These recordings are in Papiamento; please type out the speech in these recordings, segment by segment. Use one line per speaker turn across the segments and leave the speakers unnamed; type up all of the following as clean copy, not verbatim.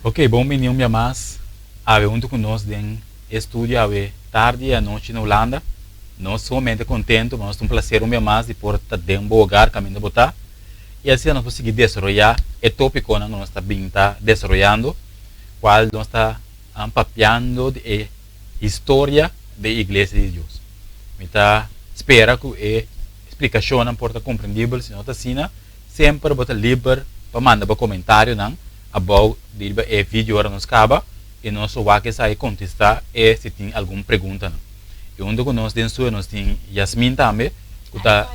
Ok, bon bini un bia mas awe huntu ku nos den e studio awe tardi i anochi na Hulanda. Nos sumamente kontentu, pa nos ta un plaser un bia mas di por ta den bo hogar kaminda bo ta i asina nos por sigui desaroyá e tópikonan ku nos ta bin ta desaroyando, kual nos ta papiando di e historia di e Iglesia di Dios. Mi ta spera ku e splikashonnan por ta komprendibel, si no ta asina, Semper bo ta liber pa manda bo comentarionan abou di riba e video ora nos caba y nos lo wak esaki contesta e si tin algun preguntanan. Y hunto cu nos den studio nos tin Yasmin tambe cu ta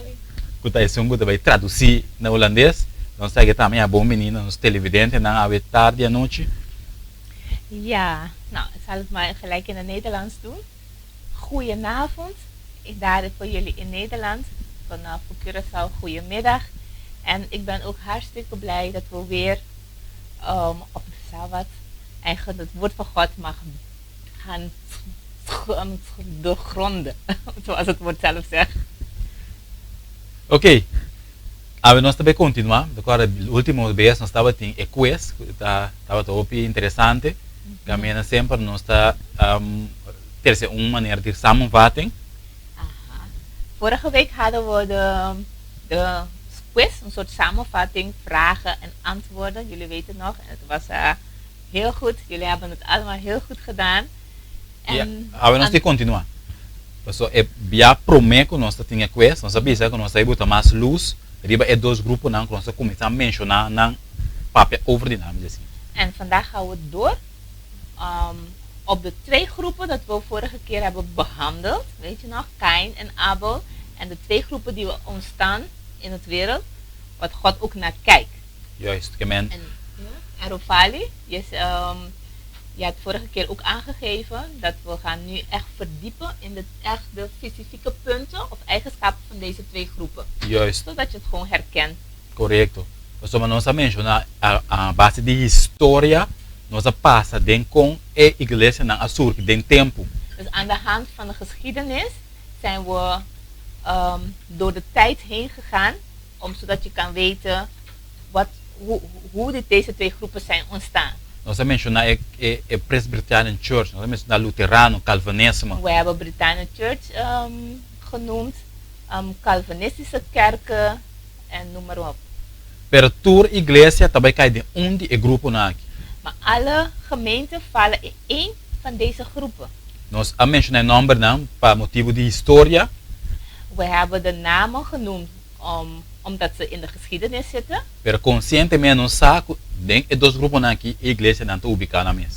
cu ta esun cu ta bay traduci na Hulandes. Nos ta tambe ya bon bini na nos televidentenan awe tardi anochi.
Ja, nou, ik zal het maar gelijk in het Nederlands doen. Goedenavond, ik daar voor jullie in Nederland. Vanaf voor Curaçao, goedemiddag. En ik ben ook hartstikke blij dat we weer op de Sabbat eigenlijk het woord van God mag gaan doorgronden, zoals het woord zelf zegt.
Oké, awe nos ta bay continua, mi ta corda ultimo bes nos tabatin e quiz cu ta tabata hopi interesante, caminda semper nos ta trece un manera di samenvatting.
Aha. Vorige week hadden we de quiz, een soort samenvatting, vragen en antwoorden. Jullie weten nog, en het was heel goed. Jullie hebben het allemaal heel goed gedaan.
Ja, awe nos tin continua. Paso e bia prome ku nos ta tin e quiz, nos a bisa ku nos ta buta mas luz riba e dos gruponan ku nos a kuminsá menshoná nan papia over di nan, mi desi.
En vandaag gaan we door op de twee groepen dat we vorige keer hebben behandeld. Weet je nog? Kain en Abel. En de twee groepen die we ontstaan in het wereld. Wat God ook naar kijkt.
Juist, ke men.
En, ja, en Rofali, je, je had vorige keer ook aangegeven dat we gaan nu echt verdiepen in de, echt de specifieke punten of eigenschappen van deze twee groepen. Zodat je het gewoon herkent.
Korekto. Pasobra nos a menshoná a base di historia, nos a pasa den kon e iglesianan a surgi den tempu.
Dus aan de hand van de geschiedenis zijn we door de tijd heen gegaan om zodat je kan weten wat, hoe dit deze twee groepen zijn ontstaan.
Nos a menshoná e e Presbyterian Church, nos a menshoná Luterano, Calvinisme.
We hebben Britannia Church genoemd, Calvinistische kerken en noem maar op.
Pero tur iglesia ta bai kai den un di e gruponan aki.
Maar alle gemeenten vallen in één van deze groepen.
Nos a menshoná e nòmbernan pa motibu di historia.
We hebben de namen genoemd om, omdat ze in de geschiedenis zitten.
Pero konsientemente nos sa ku den e dos gruponan aki e iglesianan ta ubiká nan mes.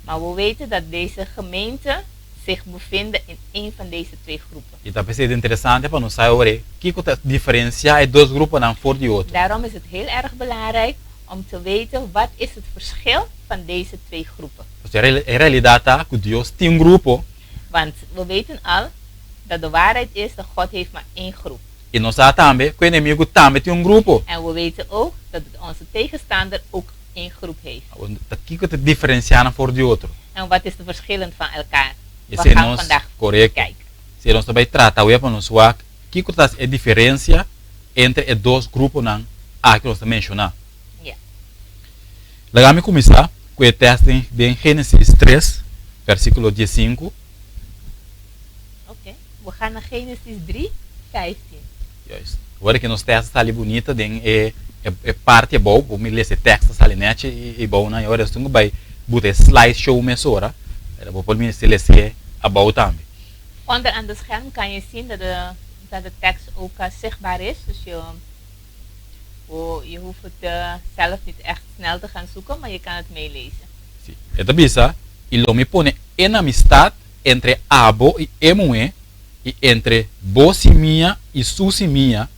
Maar we weten dat deze gemeenten zich bevinden in één van deze twee groepen.
I ta p'esei ta interesante pa nos sa ora kiko ta diferensiá e dos gruponan for di otro.
Daarom is het heel erg belangrijk om te weten wat is het verschil van deze twee groepen.
Pasobra e realidat ta ku Dios tin un grupo.
Want we weten al dat de waarheid is dat God heeft maar één groep.
I nos sa tambe ku e enemigu tambe tin un grupo.
En we weten ook dat onze tegenstander ook één groep heeft.
Awor ta kiko ta diferensiá nan for di otro?
En wat is de verschillen van elkaar? We
Esei
gaan
nos,
vandaag
korekto.
kijken.
Esei nos ta bai trata awe pa nos wak kiko ta e diferensia entre e dos gruponan aki ku nos ta menshoná.
Ja.
Laga mi kuminsá ku e tèst den den Génesis tres, versíkulo diesinku.
Oké, we gaan naar Génesis 3, 15.
Juist. Ora ku nos tèst a sali bunita den e e parti abou, bo mi lesa e tèkst a sali nèchi i bou nan, i ora esun ku bai buta e slide show mesora, bo por mester les'é abou tambe.
Onder aan de scherm kan je zien dat de, dat de tekst ook zichtbaar is, dus je, je hoeft het zelf niet echt snel te gaan zoeken, maar je kan het meelezen.
Si. E ta bisa, I lo mi pone enemistat entre abo i e muhé, i entre bo simia i su simia,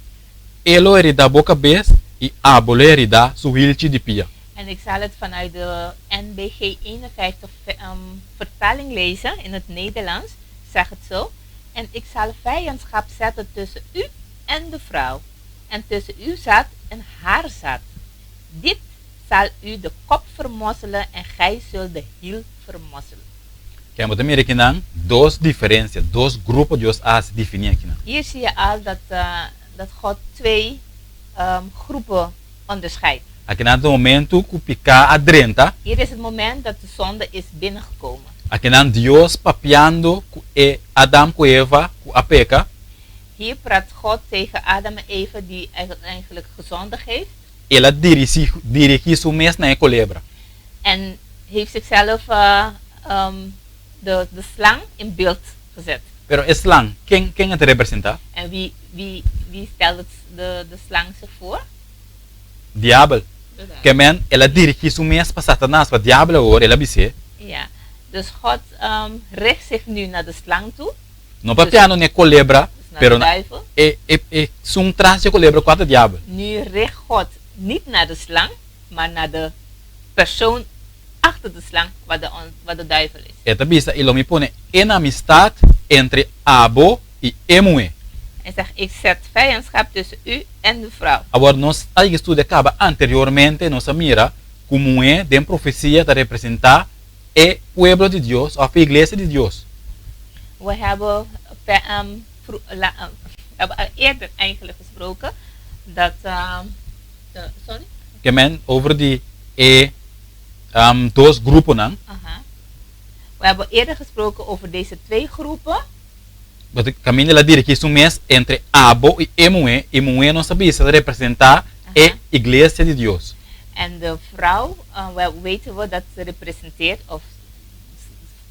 e lo heridá bo kabes i abo lo heridá su hilchi di pia.
En ik zal het vanuit de NBG 51 vertaling lezen in het Nederlands, zegt het zo, En ik zal vijandschap zetten tussen u en de vrouw, en tussen uw zaad en haar zaad. Dit zal u de kop vermorzelen en gij zult de hiel vermorzelen.
Ken bo ta mira akinan dos diferensia, dos grupo Dios a hasi definí akinan.
Hier zie je al dat, dat God twee groepen onderscheidt.
Akinan ta momento ku piká a drenta.
Hier is het moment dat de zonde is binnengekomen.
Akinan Dios papiando ku e Adam ku Eva ku a peka.
Hier praat God tegen Adam en Eva die eigenlijk gezondigd heeft.
El a dirigí dirigí su mes na e kolebra.
En heeft zichzelf de de slang in beeld gezet.
Pero e slang, ken ken e ta representá?
En wie wie wie stelt het de de slang zich voor?
Diabel. Ke men, el a dirigí su mes pa Satanas, pa Diabel awor, el a bis'é.
Ja, dus God richt zich nu naar de slang toe.
No papiando n'e kolebra, pero na e e esun tras dje kolebra kua ta Diabel.
Nu richt God niet naar de slang, maar naar de persoon achter de slang, wat de wat de duivel is.
E ta bisa, I lo mi pone enemistat entre abo i e muhé.
Hij zegt, Ik zet vijandschap tussen u en de vrouw.
Awor nos a yega studia kaba anteriormente, nos a mira ku muhé den profesia ta representá e pueblo di Dios òf e iglesia di Dios.
We hebben hebben al eerder eigenlijk gesproken dat de, sorry?
Ke men over di e dos gruponan.
Aha. We hebben eerder gesproken over deze twee groepen.
Bo kaminda el a dirigí su mes entre abo i e muhé, i muhé nos a bisa ta representá e iglesia di Dios.
En de vrouw, weten we dat ze representeert of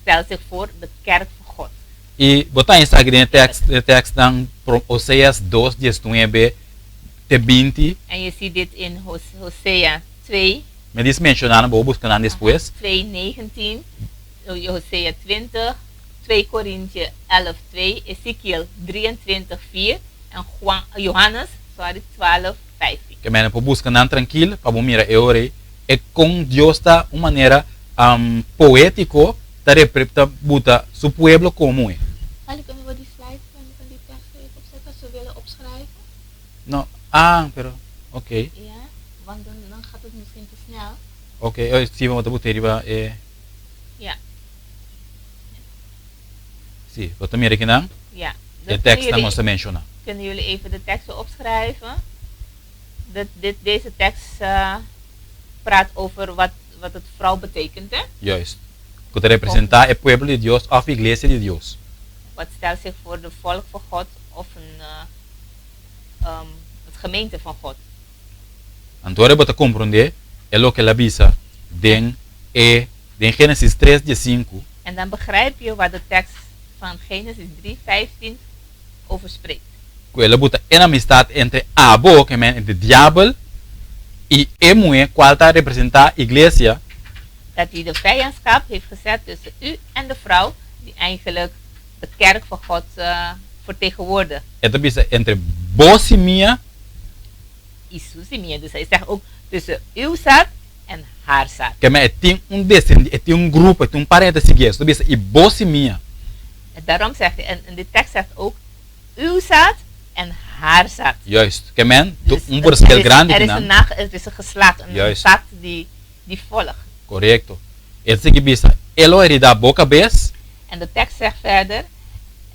stelt zich voor de kerk van God.
I bo ta haña esaki den e tekst, e tekstnan Oseas dos diesnuebe te binti.
En je ziet dit in Hosea 2.
Mi a dis menshoná nan, bo por buska nan despues.
2, 19, Hosea 20, 2 Korintje 11, 2, Ezekiel 23, 4 en Juan, Johannes, sorry, 12, 15.
Ke menen por buska nan trankil pa bo mira e ora ei e kon Dios ta un manera poétiko ta repre ta buta su pueblo komo e.
Ali kunnen we die slide van van die tekst even opzetten als we willen opschrijven?
No, ah, pero oké.
Ja, want dan dan gaat het misschien te snel.
Oké, si bo ta buta riba e.
Ja.
Si, bo ta mira kinan?
Ja.
E tekstnan nos a menshoná.
Kunnen jullie even de teksten opschrijven? Dit, dit, deze tekst praat over wat, wat het vrouw betekent, hè?
Juist. Ku ta representá e pueblo di Dios òf iglesia di Dios.
Wat stelt zich voor de volk van God of een, het gemeente van God.
Anto ora bo ta komprondé e loke el a bisa den e den Génesis tres diesinku.
En dan begrijp je waar de tekst van Génesis 3, 15 over spreekt.
Ku el a buta enemistat entre abo, ke men entre diabel, i e muhé kual ta representá iglesia.
Dat hij de vijandschap heeft gezet tussen u en de vrouw, die eigenlijk de kerk van God vertegenwoordigt.
E ta bisa entre bo simia.
I su simia. Dus hij zegt ook tussen uw zaad en haar zaad.
Ke men e tin un descendi, e tin un grupo, e tin un parente siguié. Su ta bisa i bo simia.
En daarom zegt hij, en de tekst zegt ook, uw zaad en haar zaad.
Juist. Ke men,
Dus
un verschil
er is,
grandi
er is
kinan.
een nag, er is een geslacht, een
Juist.
zaad die, die volgt.
Korekto. E ta sigui bisa, E lo heridá bo kabes.
En de tekst zegt verder,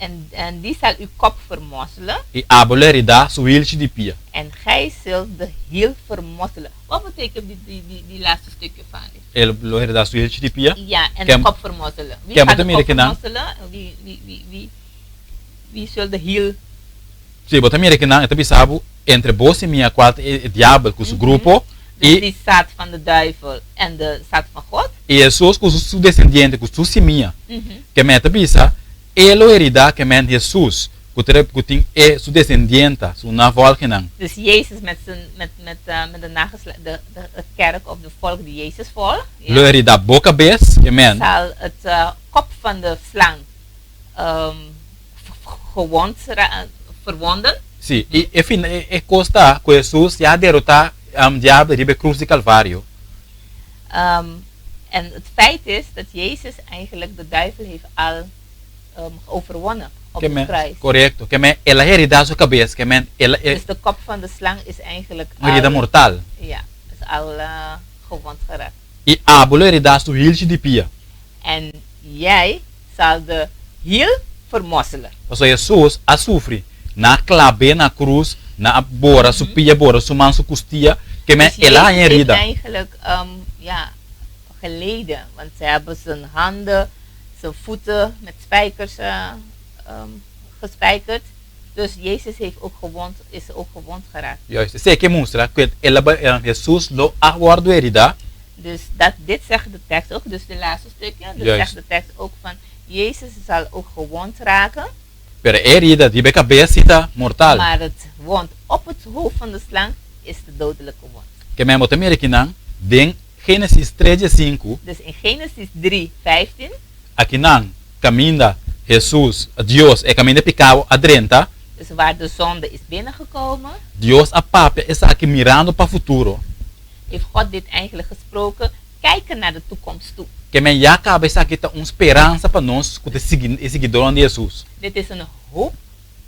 En, en die zal uw kop vermorzelen.
I abo lo heridá su hilchi di pia.
En gij zult de hiel vermorzelen. Wat betekent die, die, die, die laatste stukje van dit?
E lo heridá su hilchi di pia.
Ja, en
Ken,
de kop vermorzelen. Wie
ken bo
gaat
ta
de
mira
kop
kinan?
vermorzelen? Wie, wie, wie, wie, wie zult de hiel...
Si, bo ta mira kinan, e ta bisa bo, entre bo simia kual ta e diabel ku su grupo,
Dus
i.
die zaad van de duivel en de zaad van God.
I Hesus ku su desendiente, ku su simia, ke men ta bisa, e lo heridá ke men Hesus, ku ta ku tin e su desendienta, su navolgenan.
Dus Jezus met zijn, met, met, met de nagesle, de, de, het kerk of de volk die Jezus volgt, ja.
Lo heridá bo kabes, ke men.
Zal het kop van de slang gewond verwonden.
Sí, i e fin, e, e kos ta ku Hesus ya a derotá diabel riba e krus di Kalvario.
En het feit is dat Jezus eigenlijk de duivel heeft al overwonnen op
Ke
het
men,
kruis.
korekto. Ke men, el a heridá su kabes, ke men, el a, e.
Dus de kop van de slang is eigenlijk
Un herida
al.
mortal.
Ja, is al gewond geraakt.
I abo lo heridá su hilchi di pia.
En jij zal de hiel vermorzelen.
Pasobra Hesus a sufri, nan a klab'é na krus, nan a bora su pia, bora su man, su kustia, Ke men
Dus
el a
Jezus
haña
heeft
herida.
eigenlijk ja, geleden. Want ze hebben zijn handen, zijn voeten met spijkers gespijkerd. Dus Jezus heeft ook gewond, is ook gewond geraakt.
Juist, esei ke mustra ku el a bai, Hesus lo a wòrdu heridá.
Dus dat, dit zegt de tekst ook, dus de laatste stukje, dus zegt de tekst ook van Jezus zal ook gewond raken.
Pero e herida riba e kabes si ta mortal.
Maar het wond op het hoofd van de slang is de dodelijke wond.
Ke men bo ta mira kinan den Génesis tres dje sinku.
Dus in Génesis 3, 15.
Akinan kaminda Hesus, Dios, e kaminda pikao a drenta.
Dus waar de zonde is binnengekomen.
Dios a papia esaki mirando pa futuro.
Heeft God dit eigenlijk gesproken, kijken naar de toekomst toe.
Ke men ya kaba esaki ta un speransa pa nos ku ta sigui e siguidornan di Hesus.
Dit is een hoop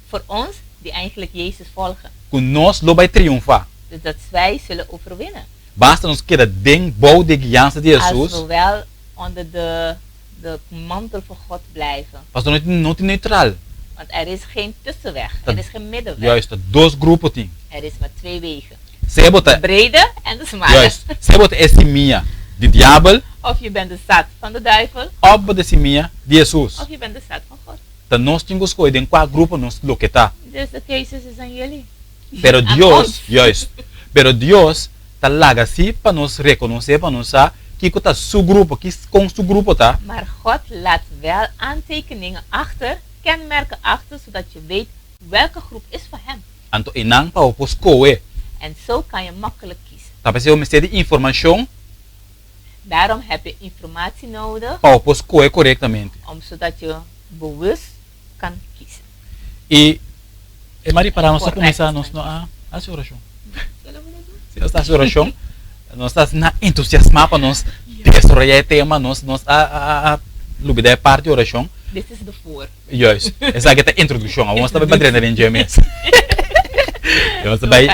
voor ons die eigenlijk Jezus volgen.
Ku nos lo bai triunfá.
Dus dat wij zullen overwinnen.
Basta nos keda den bou di e guiansa di
Als
Hesus.
we wel onder de de mantel van God blijven.
Pasobra no tin no tin neutral.
Want er is geen tussenweg,
Ta
er is geen middenweg.
juist, ta dos grupo tin.
Er is maar twee wegen.
Sea bo ta
De brede en de smalle.
Juist, sea bo ta e simia di diabel.
Of je bent de zaad van de duivel.
Of bo ta e simia di Hesus.
Of je bent de zaad van God.
Ta nos tin ku skohe den kua grupo nos loke ta.
Dus de keuze is aan jullie.
Pero
Aan
Dios,
ons.
juist, pero Dios ta laga si pa nos rekonosé, pa nos sa kiko ta su grupo, ki kon su grupo ta.
Maar God laat wel aantekeningen achter, kenmerken achter, zodat je weet welke groep is voor hem.
Anto einan pa bo por skohe.
En zo kan je makkelijk kiezen.
Ta p'esei bo mester di informashon.
Daarom heb je informatie nodig.
Pa bo por skohe korektamente.
Om zodat je bewust kan kiezen.
I e mari para nos a kuminsá nos no a hasi orashon. Si nos ta hasi orashon, nos ta asina entusiasmá pa nos desaroyá e tema, nos nos a a a lubidá e parti orashon.
Dit is de voor.
Juist, esaki ta introdukshon, awor nos ta bai pa drenta den dje mes. Nos ta bai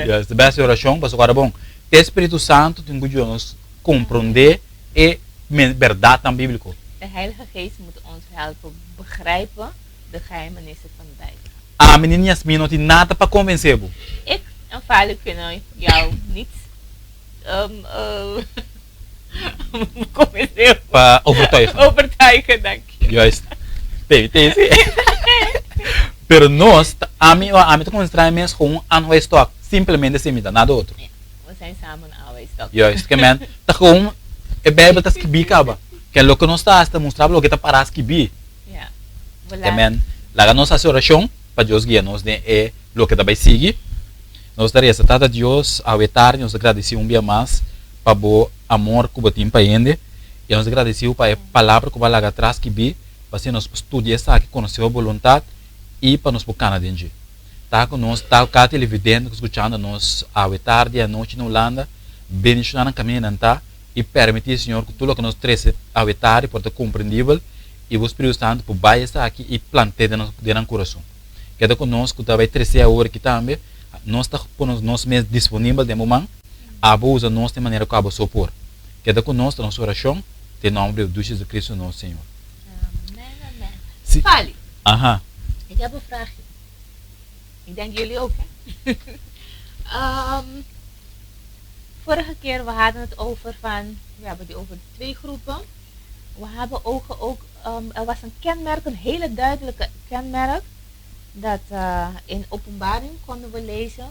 juist, ta bai hasi orashon pasobra ora bon, te Spiritu Santu tin ku yuda nos komprondé e bèrdatnan bíbliko.
De Heilige Geest moet ons helpen begrijpen de geheimenissen van de Bijbel.
Ami ni Yasmin no tin nada pa konvensé bo.
Ik en Fali kunnen jou niet konvensé.
Pa overtuigen.
Overtuigen, dank je.
Juist. Te, te, si. Pero nos, ami, ami ta konsentrá mi mes gewoon aanwijstok. Simplemente esei mi ta, nada otro.
Ja, we zijn samen een aanwijstok.
Juist, ke men ta gewoon e Bijbel ta skibí kaba. Ke loke nos ta hasi ta mustra bo loke ta pará skibí.
Ja. We
Ke men laga nos hasi orashon pa Dios guia nos den e loke ta bai sigui. Nos ta resa, Tata Dios, awe tardi nos ta gradisí un bia mas pa bo amor ku bo tin pa hende i nos ta gradisí bo pa e palabra ku bo a laga atras skibí pa asina nos por studia esaki, konosé bo boluntat i pa nos por kana den dje. Ta ku nos ta ku kada televidente ku skuchando nos awe tardi i anochi na Hulanda, bendishoná nan kaminda nan ta i permití Señor ku tur loke nos trese awe tardi por ta komprendibel i bo Spiritu Santu por bai esaki i plant'é den nos den nan kurason. Keda ku nos ku ta bai trese awor aki tambe, nos ta pone nos mes disponibel den bo man, abo usa nos den manera ku abo so por. Keda ku nos ta nos orashon den nòmber di Jesucristo nos Señor.
Amen, amen.
Si.
Fali.
Aha.
Ik heb een vraagje. Ik denk jullie ook, hè? Vorige keer we hadden het over van, we hebben die over de twee groepen. We hebben ook, ook er was een kenmerk, een hele duidelijke kenmerk, dat in Openbaring konden we lezen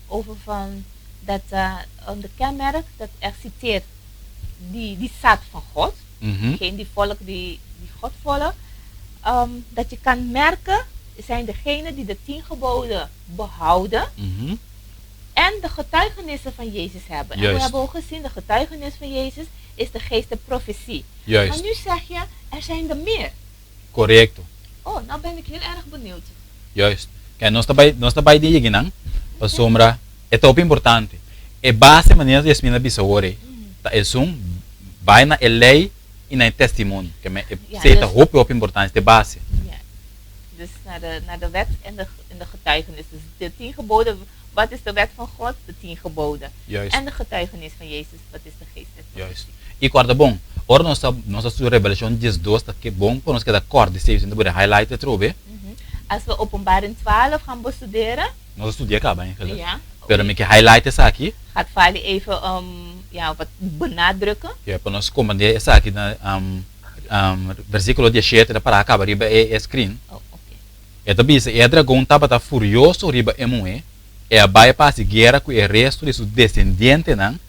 over van dat de kenmerk dat er citeert die, die zaad van God, geen die volk die, die God volgt, dat je kan merken zijn degenen die de 10 geboden behouden en de getuigenissen van Jezus hebben. En we hebben ook gezien, de getuigenis van Jezus is de geest de profetie. Maar nu zeg je, er zijn er meer.
Korekto.
Oh, nou ben ik heel erg benieuwd.
Juist. Kijk, nos ta bai, nos ta bai di yeginan, pasobra e ta hopi importante. E base manera Yasmin a bisa awor ei, ta esun bai na e lei i na e testimonio. Ke men e
Ja,
esei ta
dus
hopi hopi importante, e base.
Ja. Dus naar de, naar de wet en de, en de getuigenis. Dus de 10 geboden, wat is de wet van God? De 10 geboden. En de getuigenis van Jezus, wat is de geest der
Juist.
profetie?
I kòrda bon, ora nos ta nos ta studia Revelashon 12 ta ke bon pa nos keda kòrda esei, si no ta por highlight atrobe.
Als we Openbaring 12 gaan bestuderen,
Nos a studia kaba eigenlijk.
Ja.
Pero mi ke highlight esaki.
Gaat Fali even ja, wat benadrukken.
Ja, pa nos komprendé esaki na versíkulo 17 ta pará kaba riba e screen.
Oh, oké.
E ta bisa, E dragon tabata furioso riba e muhé, e a bai pa hasi guera ku e resto di su desendientenan,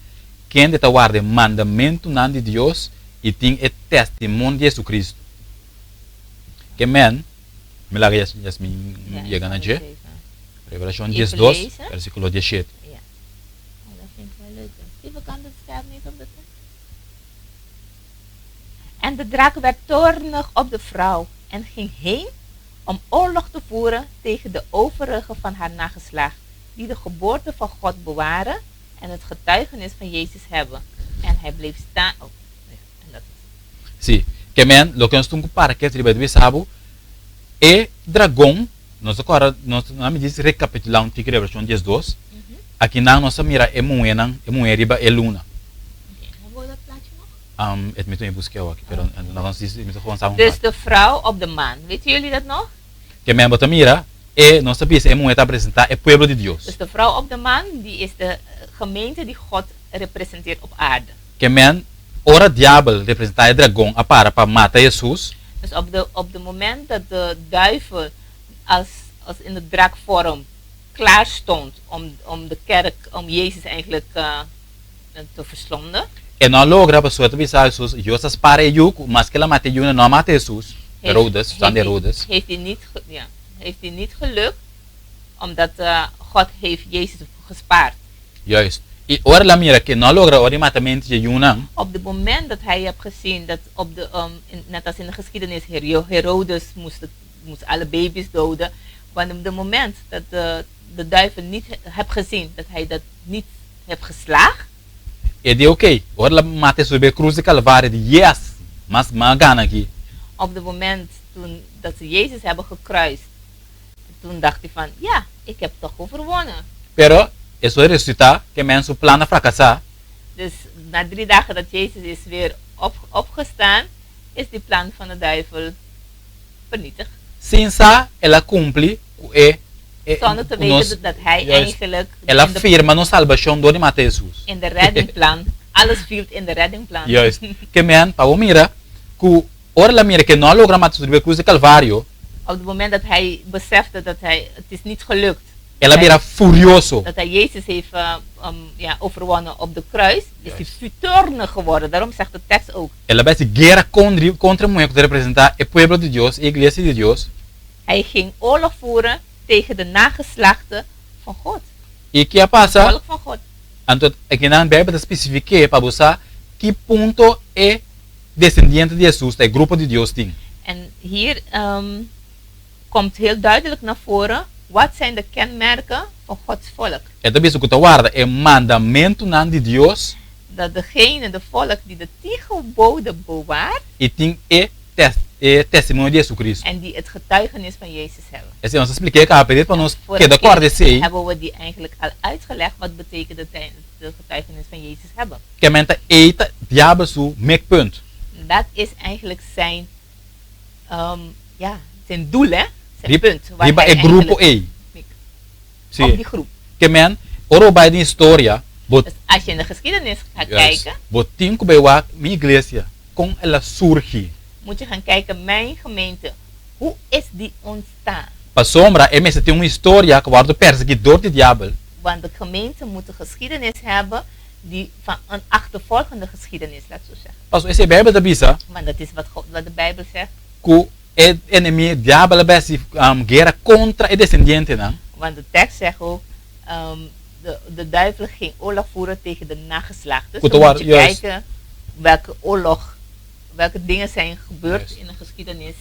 kende ta warda e mandamentunan di Dios i tin e testimonio di Jesucristo. Ke men, mi laga Yasmin yega na dje. Revelashon 12, versíkulo 17.
Ja. Oh, dat vind ik wel leuk. Even kan het scherm niet op de tekst. En de draak werd toornig op de vrouw en ging heen om oorlog te voeren tegen de overige van haar nageslacht, die de geboorte van God bewaren en het getuigenis van Jezus hebben. En hij bleef staan. Oh, ja, en dat is.
Sí, ke men, loke nos tin ku para kes riba di bisa bo, e dragon, nos ta kòrda, nos ta mi djis rekapitulá un tiki Revelashon 12, akinan nos a mira e muhénan, e muhé riba e luna.
Hebben we dat plaatje nog?
Et mi ta buska awor aki, pero nos djis, mi ta gewoon sa un
Dus de vrouw op de maan. Weten jullie dat nog?
Ke men bo ta mira, e, nos ta bisa e muhé ta representá e pueblo di Dios.
Dus de vrouw op de maan, die is de gemeente die God representeert op aarde.
Ke men, ora diabel, representá e dragon, a para pa mata Hesus.
Dus op de op de moment dat de duivel als als in de draakvorm klaar stond om om de kerk, om Jezus eigenlijk te verslonden.
E no a logra, pasobra e ta bisa Hesus, Dios a spara e yu, ku maske el a mata e yu, no a mata Hesus. Herodes, Susan di Herodes.
Heeft hij niet, ja, heeft hij niet gelukt, omdat God heeft Jezus gespaard.
Juist. I ora el a mira ku e no a logra ora di matamentu dje yunan.
Op de moment dat hij heb gezien dat op de, net als in de geschiedenis, Herodes moest de, moest alle baby's doden. Want op de moment dat de, de duivel niet heb gezien dat hij dat niet heb geslaagd.
E di oké, ora el a mata Hesus riba e krus di Kalvario, e di, Yes! Mas mi a gana aki.
Op de moment toen dat ze Jezus hebben gekruist, toen dacht hij van, ja, ik heb toch overwonnen.
Pero, Hesus a resusitá, ke men su plan a frakasá.
Dus na drie dagen dat Jezus is weer op, opgestaan, is die plan van de duivel vernietigd.
Sin sa el a kumpli ku e, e
Zonder te
ku nos,
weten dat hij
juist,
eigenlijk
el a
in de,
firma nos salbashon dor di mata Hesus.
in de reddingplan, alles viel in de reddingplan.
Juist. Ke men, pa bo mira ku ora el a mira ke no a logra mata Hesus riba e krus di Kalvario,
Op het moment dat hij besefte dat hij, het is niet gelukt,
El a bira furioso.
Dat hij Jezus heeft ja, overwonnen op de kruis, is hij vuurtoornig geworden. Daarom zegt de tekst ook.
El a bai hasi guera kontra e muhé ku ta representá e pueblo di Dios, e iglesia di Dios.
Hij ging oorlog voeren tegen de nageslachten van God.
I ki a pasa?
Het volk van God.
Anto akinan Bijbel ta spesifik'é pa bo sa ki punto e desendiente di Hesus ta e grupo di Dios tin.
En hier komt heel duidelijk naar voren wat zijn de kenmerken van Gods volk.
E ta bisa ku ta warda e mandamentunan di Dios.
Dat degene, de volk, die de tien geboden bewaart.
I tin e e testimonio di Jesucristo.
En die het getuigenis van Jezus hebben.
Esei nos a splik'é kaba, p'e dit pa nos keda kòrda esei.
Hebben we die eigenlijk al uitgelegd wat betekent de de getuigenis van Jezus hebben.
Ke men ta ei ta diabel su mikpunt.
Dat is eigenlijk zijn ja, zijn doel hè, zijn punt. Waar
Riba
hij
e grupo
eigenlijk
ei.
mik.
Sí.
Op die groep.
Ke men, ora bo bai den historia, bo.
Dus als je in de geschiedenis gaat
Juist.
kijken.
Bo tin ku bai wak mi iglesia, kon el a surgi.
Moet je gaan kijken, mijn gemeente, hoe is die ontstaan?
Pasobra e mester tin un historia ku a wòrdu persiguí dor di diabel.
Want de gemeente moet een geschiedenis hebben die van een achtervolgende geschiedenis, laat zo zeggen.
Pasobra esei Bijbel ta bisa.
Want dat is wat God, wat de Bijbel zegt.
Ku e enemi diabel a bai hasi guera kontra e desendientenan.
Want de tekst zegt ook, de, de duivel ging oorlog voeren tegen de nageslacht. Dus
Ku ta
dan moet
wòrdu,
je
juist.
kijken welke oorlog, welke dingen zijn gebeurd
Juist.
in de geschiedenis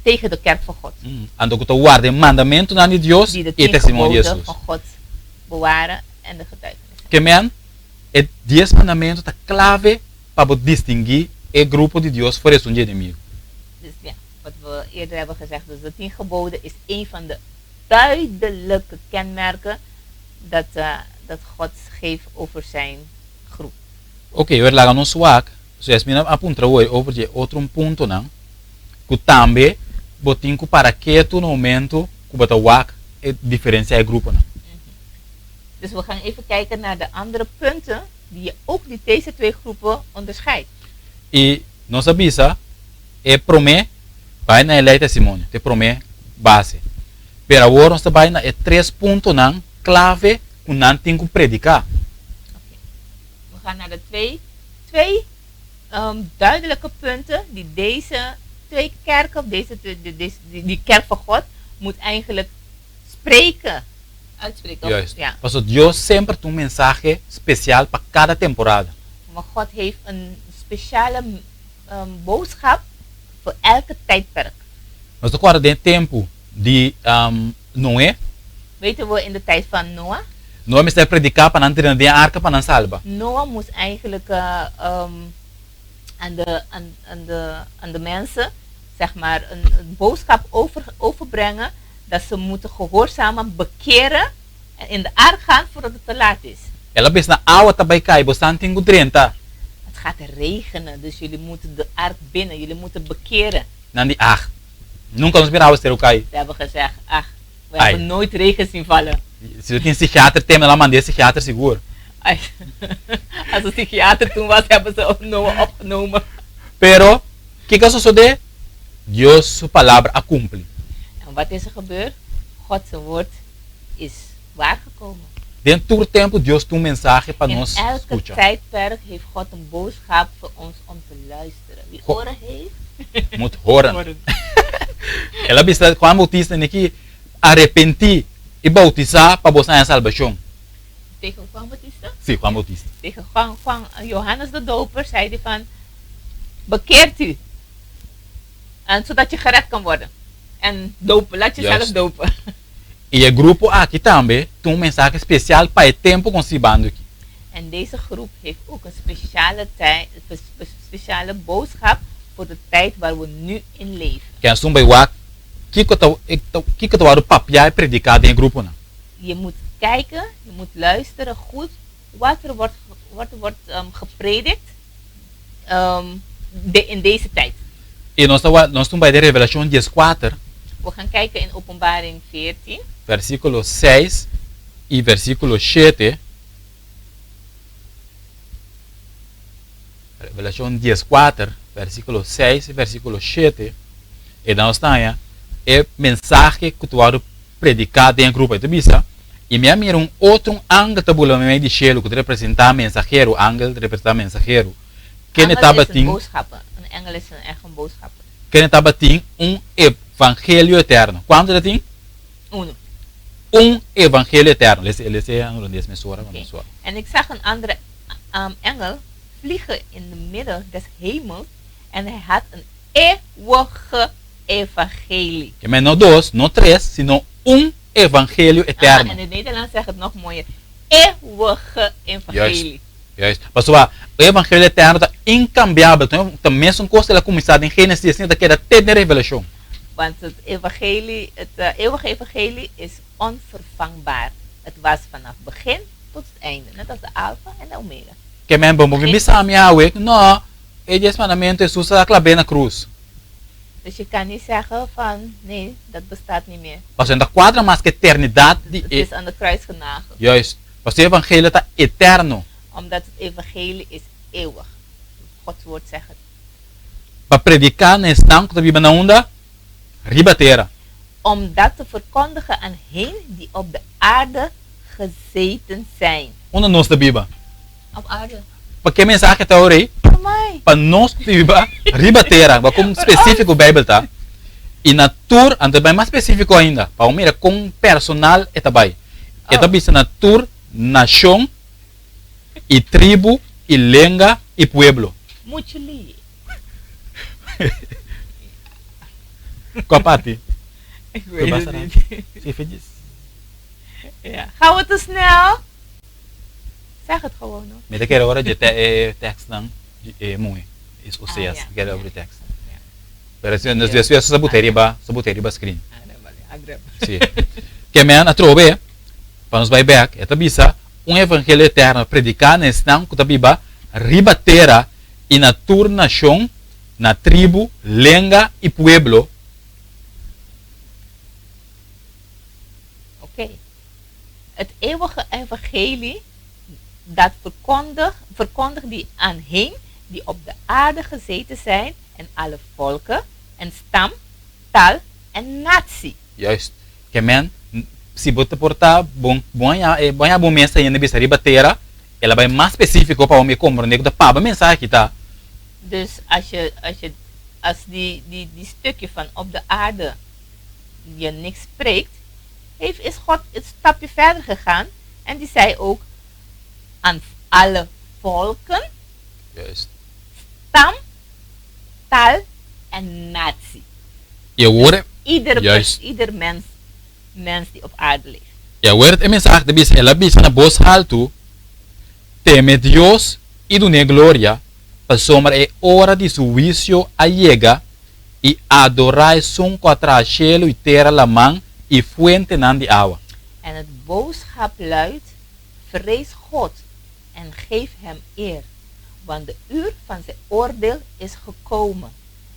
tegen de kerk van God.
Anto ku ta warda e mandamentunan di Dios
Die de
i e
tien
testimonio di
geboden
Hesus.
van God bewaren en de getuigenis.
Ke men, e dies mandamentu ta klave pa bo distinguí e grupo di Dios for esun di enemigu.
Dus ja, wat we eerder hebben gezegd, dus de tien geboden is een van de duidelijke kenmerken dat, dat God geeft over zijn groep.
Oké, wèr laga nos wak, so Yasmina a puntra hoy over dje otro un puntonan ku tambe bo tin ku para ketu na momento ku bo ta wak. diferensiá e gruponan.
Dus we gaan even kijken naar de andere punten die je ook die deze twee groepen onderscheidt.
I nos a bisa e promé bai na e lei testimonio, ta e promé base. Pero awor nos ta bai na e tres puntonan klave ku nan tin ku prediká.
Oké. We gaan naar de twee, twee um, duidelijke punten die deze twee kerken, deze, die, deze, die, die kerk van God, moet eigenlijk spreken. Uitspreken.
Juist.
Ja.
Pasobra Dios semper tin un mensahe spesial pa kada temporada.
Maar God heeft een speciale um, boodschap voor elke tijdperk.
Nos ta kòrda den e tempu di um, Noé.
Weten we in de tijd van Noah?
Noé mester a prediká pa nan drenta den e arka pa nan salba.
Noah moest eigenlijk uh, um, aan, de, aan, aan, de, aan de mensen zeg maar, een, een boodschap over, overbrengen dat ze moeten gehoorzamen, bekeren en in de ark gaan voordat het te laat is.
El a bisa nan, Awa ta bai kai, bosan tin ku drenta.
Het gaat regenen, dus jullie moeten de ark binnen, jullie moeten bekeren.
Nan di, Ach, nunka nos mira awa seru kai.
Ze hebben gezegd, ach, we
Ai.
hebben nooit regen zien vallen.
Si lo tin psikiater tem, nan a mand'é psikiater sigur.
Ai, als een psychiater toen was, hebben ze ook Noah opgenomen.
Pero, kiko a sosodé? Dios su palabra a kumpli.
En wat is er gebeurd? God zijn woord is waargekomen.
Den tur tempu Dios tin un mensahe pa
In
nos
elke
skucha.
tijdperk heeft God een boodschap voor ons om te luisteren. Wie
Go-
oren heeft,
Moet horen.
horen.
El a bisa Juan Bautista neki, Arepentí i bautisá pa boso haña salbashon.
Tegen Juan Bautista?
Sí, Juan Bautista.
Tegen Juan, Juan, Johannes de Doper zei hij van, bekeert u. En zodat je gered kan worden. En dopen, laat jezelf
Juist.
dopen.
I e grupo aki tambe tin un mensahe spesial pa e tempu ku nos bibando aki.
En deze groep heeft ook een speciale, tijd, speciale boodschap voor de tijd waar we nu in leven.
Ken esun bai wak kiko ta kiko ta wòrdu papiá i prediká den e gruponan.
Je moet kijken, je moet luisteren goed wat er wordt, wat er wordt um, gepredikt um, de, in deze tijd.
I nos ta wak nos ta bai den Revelashon dieskuater.
We gaan kijken in Openbaring 14.
Versíkulo seis i versíkulo shete. Revelashon dieskuater, versíkulo seis i versíkulo shete, e dan nos ta haña e mensahe ku ta wòrdu prediká den e grupo. E ta bisa, I mi a mira un otro un angel ta bula meimei di shelu ku ta representá mensahero, angel ta representá mensahero, kende
Angel is een
tabatin.
boodschapper. Een engel is een echt een boodschapper.
Kende tabatin un evangelio eterno. Kuantu ta tin?
Uno.
Un evangelio eterno. Lesa lesa e holandes mesora pa
Oké.
nos wak.
En ik zag een andere um, engel vliegen in de midden des hemels en hij had een eeuwige evangelie.
Ke men no dos, no tres, sino un evangelio
Ah,
eterno.
en in het Nederlands zegt het nog mooier. Eeuwige evangelie.
Juist. Pasobra e evangelio eterno ta inkambiabel. Ta ta mesun kos el a kuminsá den Génesis asina ta keda te den Revelashon.
Want het evangelie, het eh, eeuwige evangelie is onvervangbaar. Het was vanaf begin tot het einde. Net als de alfa en de omega.
Ke men bo bo bisa ami awe, no, e dies mandamentu Hesus a klab'é na krus.
Dus je kan niet zeggen van, nee, dat bestaat niet meer.
Pasobra no ta kuadra mas ku eternidat di
Het
e.
is aan de kruis genageld.
Juist. Pasobra e evangelio ta eterno.
Omdat het evangelie is eeuwig. Gods woord zegt het.
Pa prediká na esnan ku ta biba na unda? Riba tera.
Om dat te verkondigen aan hen die op de aarde gezeten zijn.
Unda nos ta biba?
Op aarde.
Pa ke mensahe ta ora ei?
Voor mij.
Pa nos ku ta biba riba tera. Bo kon spesífiko Beibel ta. I na tur, anto e bai mas spesífiko ainda, pa bo mira kon personal e ta bai. E ta
Oh.
bisa na tur nashon i tribu i lenga i pueblo.
Mucho li.
Kua parti?
Ik
Ku
weet
basta
het
na.
niet.
Si, fedis.
Ja. Gaan we te snel? Zeg het gewoon hoor.
Mi ta kere ora dje te e tekstnan di e muhe. Is
Ah,
Oseas,
ja.
mi kere
Ja.
over e tekst.
Ja.
Pero si nos despues sa bot'é riba, sa bot'é riba screen.
Agrep.
Si. Ke men atrobe, pa nos bai bek, e ta bisa, un evangelio eterno prediká na esnan ku ta biba riba tera i na tur nashon, na tribu, lenga i pueblo.
Het eeuwige evangelie dat verkondigt die aan hen die op de aarde gezeten zijn en alle volken en stam, taal en natie.
Juist. Ke men, si bo ta por ta bon bon ya e bon ya bo mes ta yendo bisa riba tera, el a bai mas spesífiko pa bo mi komprondé ku ta paba mensahe aki ta.
Dus als je, als je, als die, die, die stukje van op de aarde je niks spreekt, heeft, is God een stapje verder gegaan en die zei ook aan alle volken, stam, taal en natie.
I awor e.
Ieder,
Juist.
ieder mens, mens die op aarde leeft.
I awor e mensahe ta bisa, El a bisa na bos haltu, Teme Dios i dun'é gloria, pasobra e ora di su huisio a yega, i adorá esun ku a traha shelu i tera, laman i fuentenan di awa.
En het boodschap luidt, Vrees God en geef Hem eer, want de uur van zijn oordeel is gekomen.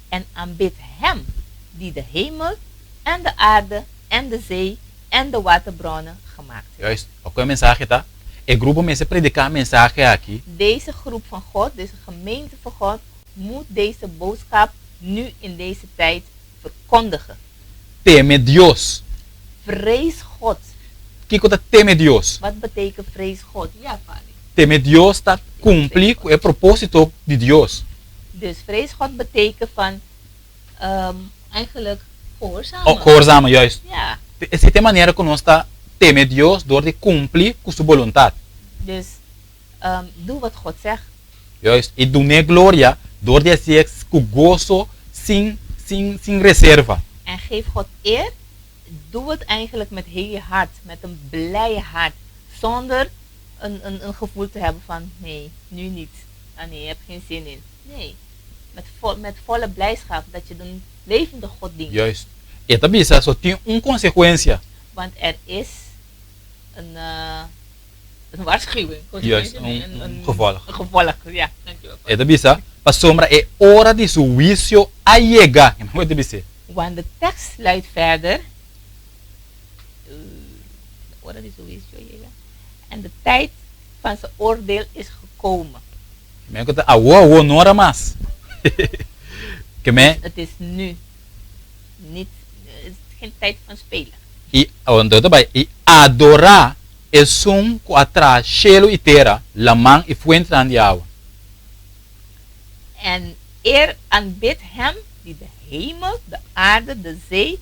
En aanbid Hem die de hemel en de aarde en de zee en de waterbronnen gemaakt heeft.
Juist, oké e mensahe ta, E grupo mester prediká e mensahe aki.
Deze groep van God, deze gemeente van God, moet deze boodschap nu in deze tijd verkondigen.
Teme Dios.
Vrees God.
Kiko ta teme Dios?
Wat betekent vrees God? Ja, Fanny.
Teme Dios ta kumpli ku e propósito di Dios.
Dus vrees God betekent van eigenlijk gehoorzamen.
Oh, gehoorzamen, juist.
Ja.
Esei ta e manera ku nos ta teme Dios, dor di kumpli ku su boluntat.
Dus doe wat God zegt.
Juist, i dun'é gloria dor di hasié ku goso sin sin sin reserva.
En geef God eer, doe het eigenlijk met heel je hart, met een blije hart, zonder een een een gevoel te hebben van nee, nu niet, ah nee, heb geen zin in. Nee, met vo met volle blijdschap dat je de levende God dient.
Juist, e ta bisa so tin un konsekuensia.
Want er is een een waarschuwing.
Juist, un gevolg.
Een gevolg, ja. Dankjewel.
E ta bisa, pasobra e ora di su huisio a yega. Kiko e ta bis'é?
Want de tekst luidt verder, De ora di su huisio a yega, en de tijd van zijn oordeel is gekomen.
Men ku ta awo awo no ora mas. Ke men.
Het is nu. Niet, het is geen tijd van spelen.
I anto ta bai i adorá Esun ku a traha shelu i tera, laman i fuentenan di awa.
En eer aanbid Hem die de hemel, de aarde, de zee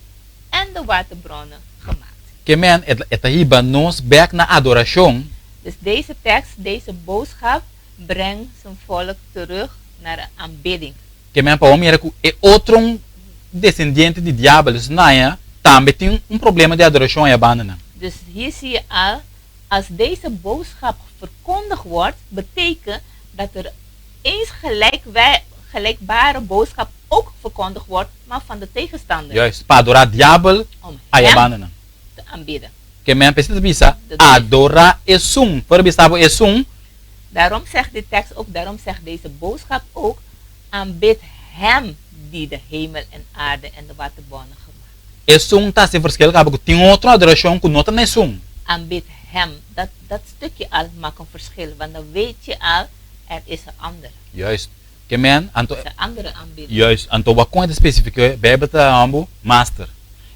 en de waterbronnen gemaakt.
Ke men e ta hiba nos bek na adorashon.
Dus deze tekst, deze boodschap brengt zijn volk terug naar de aanbidding.
Ke men pa bo mira ku e otro desendiente di diabel, dus Naya, tambe tin un problema di adorashon ei abanda nan.
Dus hier zie je al, als deze boodschap verkondigd wordt, betekent dat er eens gelijkbare boodschap ook verkondigd wordt, maar van de tegenstander.
Juist, pa adorá diabel
Om
ei
hem
abanda nan.
te aanbidden.
Ke men p'esei ta bisa, adorá esun. Por bisa bo esun.
Daarom zegt de tekst ook, daarom zegt deze boodschap ook, aanbid Hem die de hemel en aarde en de waterbronnen gemaakt.
Esun ta hasi verschil kaba ku tin otro adorashon ku no ta na esun.
Aanbid Hem, dat, dat stukje al maakt een verschil, want dan weet je al, er is een ander.
Juist. Ke men, anto.
Er is een andere aanbidding.
Juist. Anto wak kon e ta spesifiká, Bijbel ta hambu, master.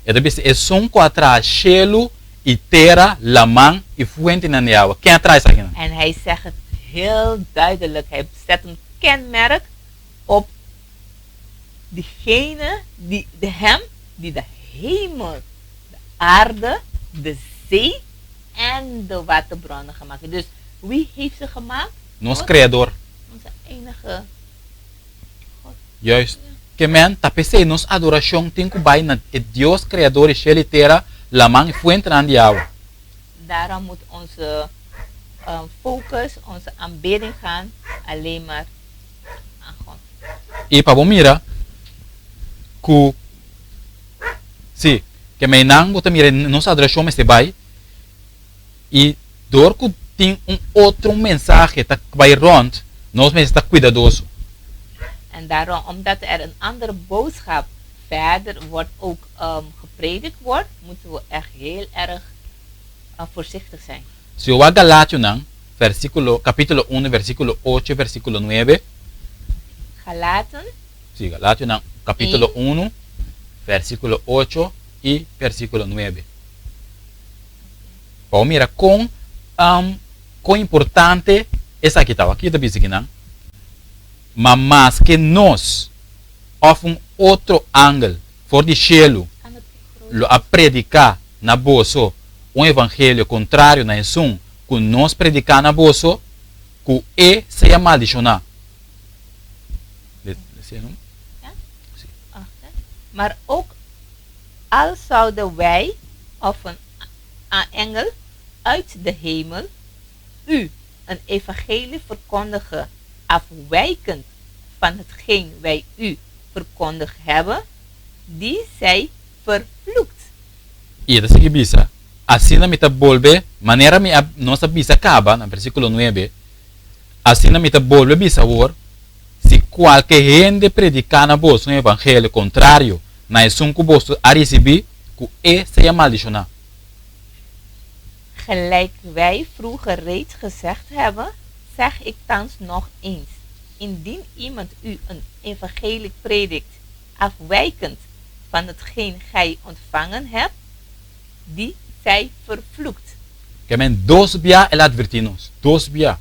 E ta bisa esun ku a traha shelu i tera, laman i fuentenan di awa. Ken a traha esakinan?
En hij zegt het heel duidelijk. Hij zet een kenmerk op diegene, die, de hem, die de hemel, de aarde, de zee en de waterbronnen gemaakt heeft. Dus wie heeft ze gemaakt?
Nos
God.
Kreador.
Onze enige God.
Juist. Ke men ta p'esei nos adorashon tin ku bai na e Dios Kreador di shel i tera, laman i fuentenan di awa.
Daarom moet onze focus, onze aanbidding gaan alleen maar aan God.
I pa bo mira ku si, ke meinan bo ta mira nos adorashon mester bai i dor ku tin un otro mensahe ta bai rònt, nos mester ta kuidadoso.
En daarom, omdat er een andere boodschap verder wordt ook gepredikt wordt, moeten we echt heel erg voorzichtig zijn.
Si bo wak Galationan, versíkulo, kapítulo 1, versíkulo 8, versíkulo 9.
Galaten.
Si, Galationan, kapítulo 1, versíkulo 8 i versíkulo 9. Pa bo mira kon, um, kon importante esaki ta. Aki ta bisa kinan. Ma maske nos òf un otro angel for di shelu lo a prediká na boso un evangelio kontrario na esun ku nos prediká na boso, ku e sea maldishoná.
Maar ook al zouden wij of een engel uit de hemel u een evangelie verkondigen afwijkend van hetgeen wij u verkondigd hebben, die zij vervloekt.
I e ta sigui bisa, Asina mi ta bolbe, manera mi a nos a bisa kaba na versíkulo nuebe, asina mi ta bolbe bisa awor, si kualke hende prediká na boso un evangelio kontrario na esun ku boso a risibí, ku e sea maldishoná.
Gelijk wij vroeger reeds gezegd hebben, zeg ik thans nog eens, indien iemand u een evangelie predikt, afwijkend van hetgeen gij ontvangen hebt, die zij vervloekt.
Ke men dos bia el a advertí nos, dos bia.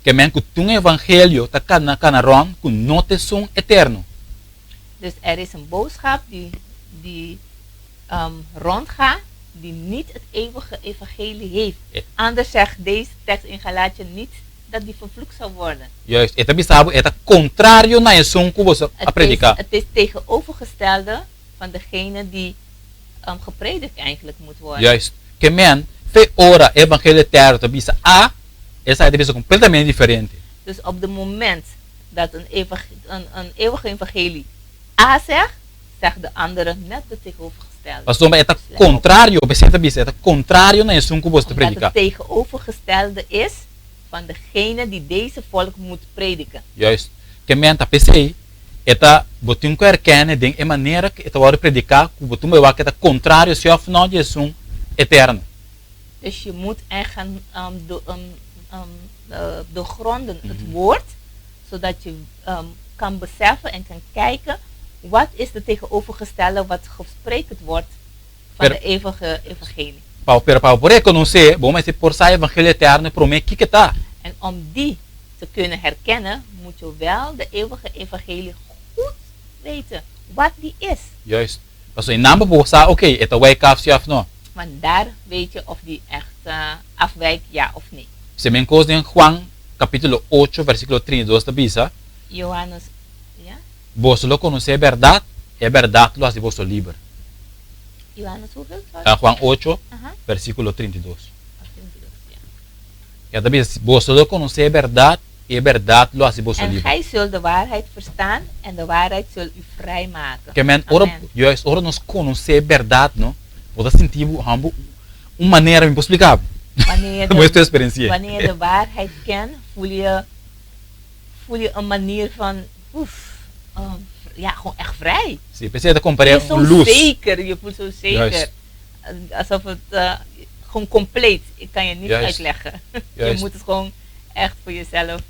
Ke men ku tin un evangelio ta kana kana rònt ku no ta esun eterno.
Dus er is een boodschap die die rondgaat die niet het eeuwige evangelie heeft. Anders zegt deze tekst in Galatië niet dat die vervloekt zou worden.
Juist, e ta bisa bo e ta kontrario na esun ku boso a prediká.
Het is tegenovergestelde van degene die gepredikt eigenlijk moet worden.
Juist, ke men fe ora e evangelio eterno ta bisa A, esaki ta bisa kompletamente diferente.
Dus op de moment dat een een eeuwige evangelie A zegt, zegt de andere net de tegenovergestelde.
Pasobra e ta kontrario, p'esei ta bisa, e ta kontrario na esun ku boso ta prediká.
Omdat het tegenovergestelde is van degene die deze volk moet prediken.
Juist. Ke men ta p'esei, e ta, bo tin ku erkende den e manera ku e ta wòrdu prediká ku bo tin bai wak ku e ta kontrario si òf nò di esun eterno.
Dus je moet echt gaan doorgronden het woord, zodat je kan beseffen en kan kijken wat is de tegenovergestelde wat gespreken wordt van de eeuwige evangelie.
Pa, pero pa bo por rekonosé, bo mester por sa evangelio eterno promé kiko e ta.
En om die te kunnen herkennen, moet je wel de eeuwige evangelie goed weten, wat die is.
Juist. Pasobra e nan bo por sa, oké, e ta wijk af si òf no.
Want daar weet je of die echt afwijkt, ja of nee.
Se men kos den Juan kapítulo ocho versíkulo 32 ta bisa.
Johannes, ja.
Boso lo konosé e bèrdat, i e bèrdat lo hasi boso liber.
Johannes hoeveel? Sorry.
Juan ocho, versíkulo 32. E ta bisa, Boso lo konosé e bèrdat, i e bèrdat lo hasi boso
En
liber.
gij zult de waarheid verstaan, en de waarheid zult u vrijmaken.
Ke men, ora,
Amen.
juist ora nos konosé e bèrdat, no, bo ta sinti bo hambu un manera, mi por splika bo.
Wanneer je
Bo
de,
eksperensi'é.
wanneer je de waarheid kent, voel je, voel je een manier van, oef, ja, gewoon echt vrij.
Sí, p'esei ta kompar'é
Je
un
zo
lus.
zeker, je voelt zo zeker.
Juist.
Alsof het gewoon compleet, ik kan je niet uitleggen. Je moet het gewoon echt voor jezelf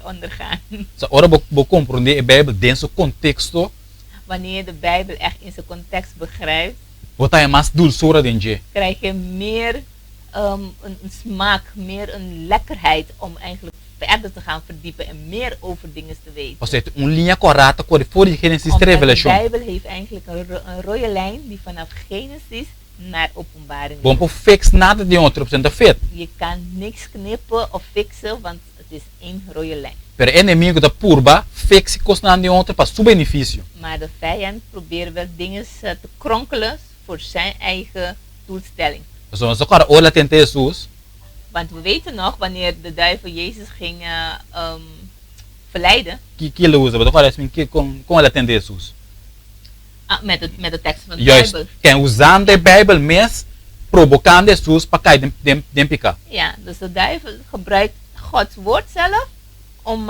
ondergaan.
Sa ora bo bo komprondé e Bijbel den su konteksto.
Wanneer je de Bijbel echt in zijn context begrijpt.
Bo ta haña mas dulsura den dje.
Krijg je meer een smaak, meer een lekkerheid om eigenlijk verder te gaan verdiepen en meer over dingen te weten.
Pasobra e tin un liña kòrá ta kore for di Génesis te
Omdat de
Revelashon.
Bijbel heeft eigenlijk een rode lijn die vanaf Genesis naar Openbaring
Bo no
loopt.
por fix nada den otro, pasobra no ta fit.
Je kan niks knippen of fixen, want het is één rode lijn.
Pero e enemigo ta purba fix e kosnan den otro pa su benefisio.
Maar de vijand probeert wel dingen te kronkelen voor zijn eigen doelstelling.
Pasobra nos ta kòrda ora el a tenta Hesus.
Want we weten nog wanneer de duivel Jezus ging verleiden.
Ki ki el a usa? Bo ta kòrda esmin ki kon kon el a tenta Hesus?
Ah, met de met de tekst van de
Juist,
Bijbel.
ken usando e Bijbel mes probokando Hesus pa kai den den den piká.
Ja, dus de duivel gebruikt Gods woord zelf om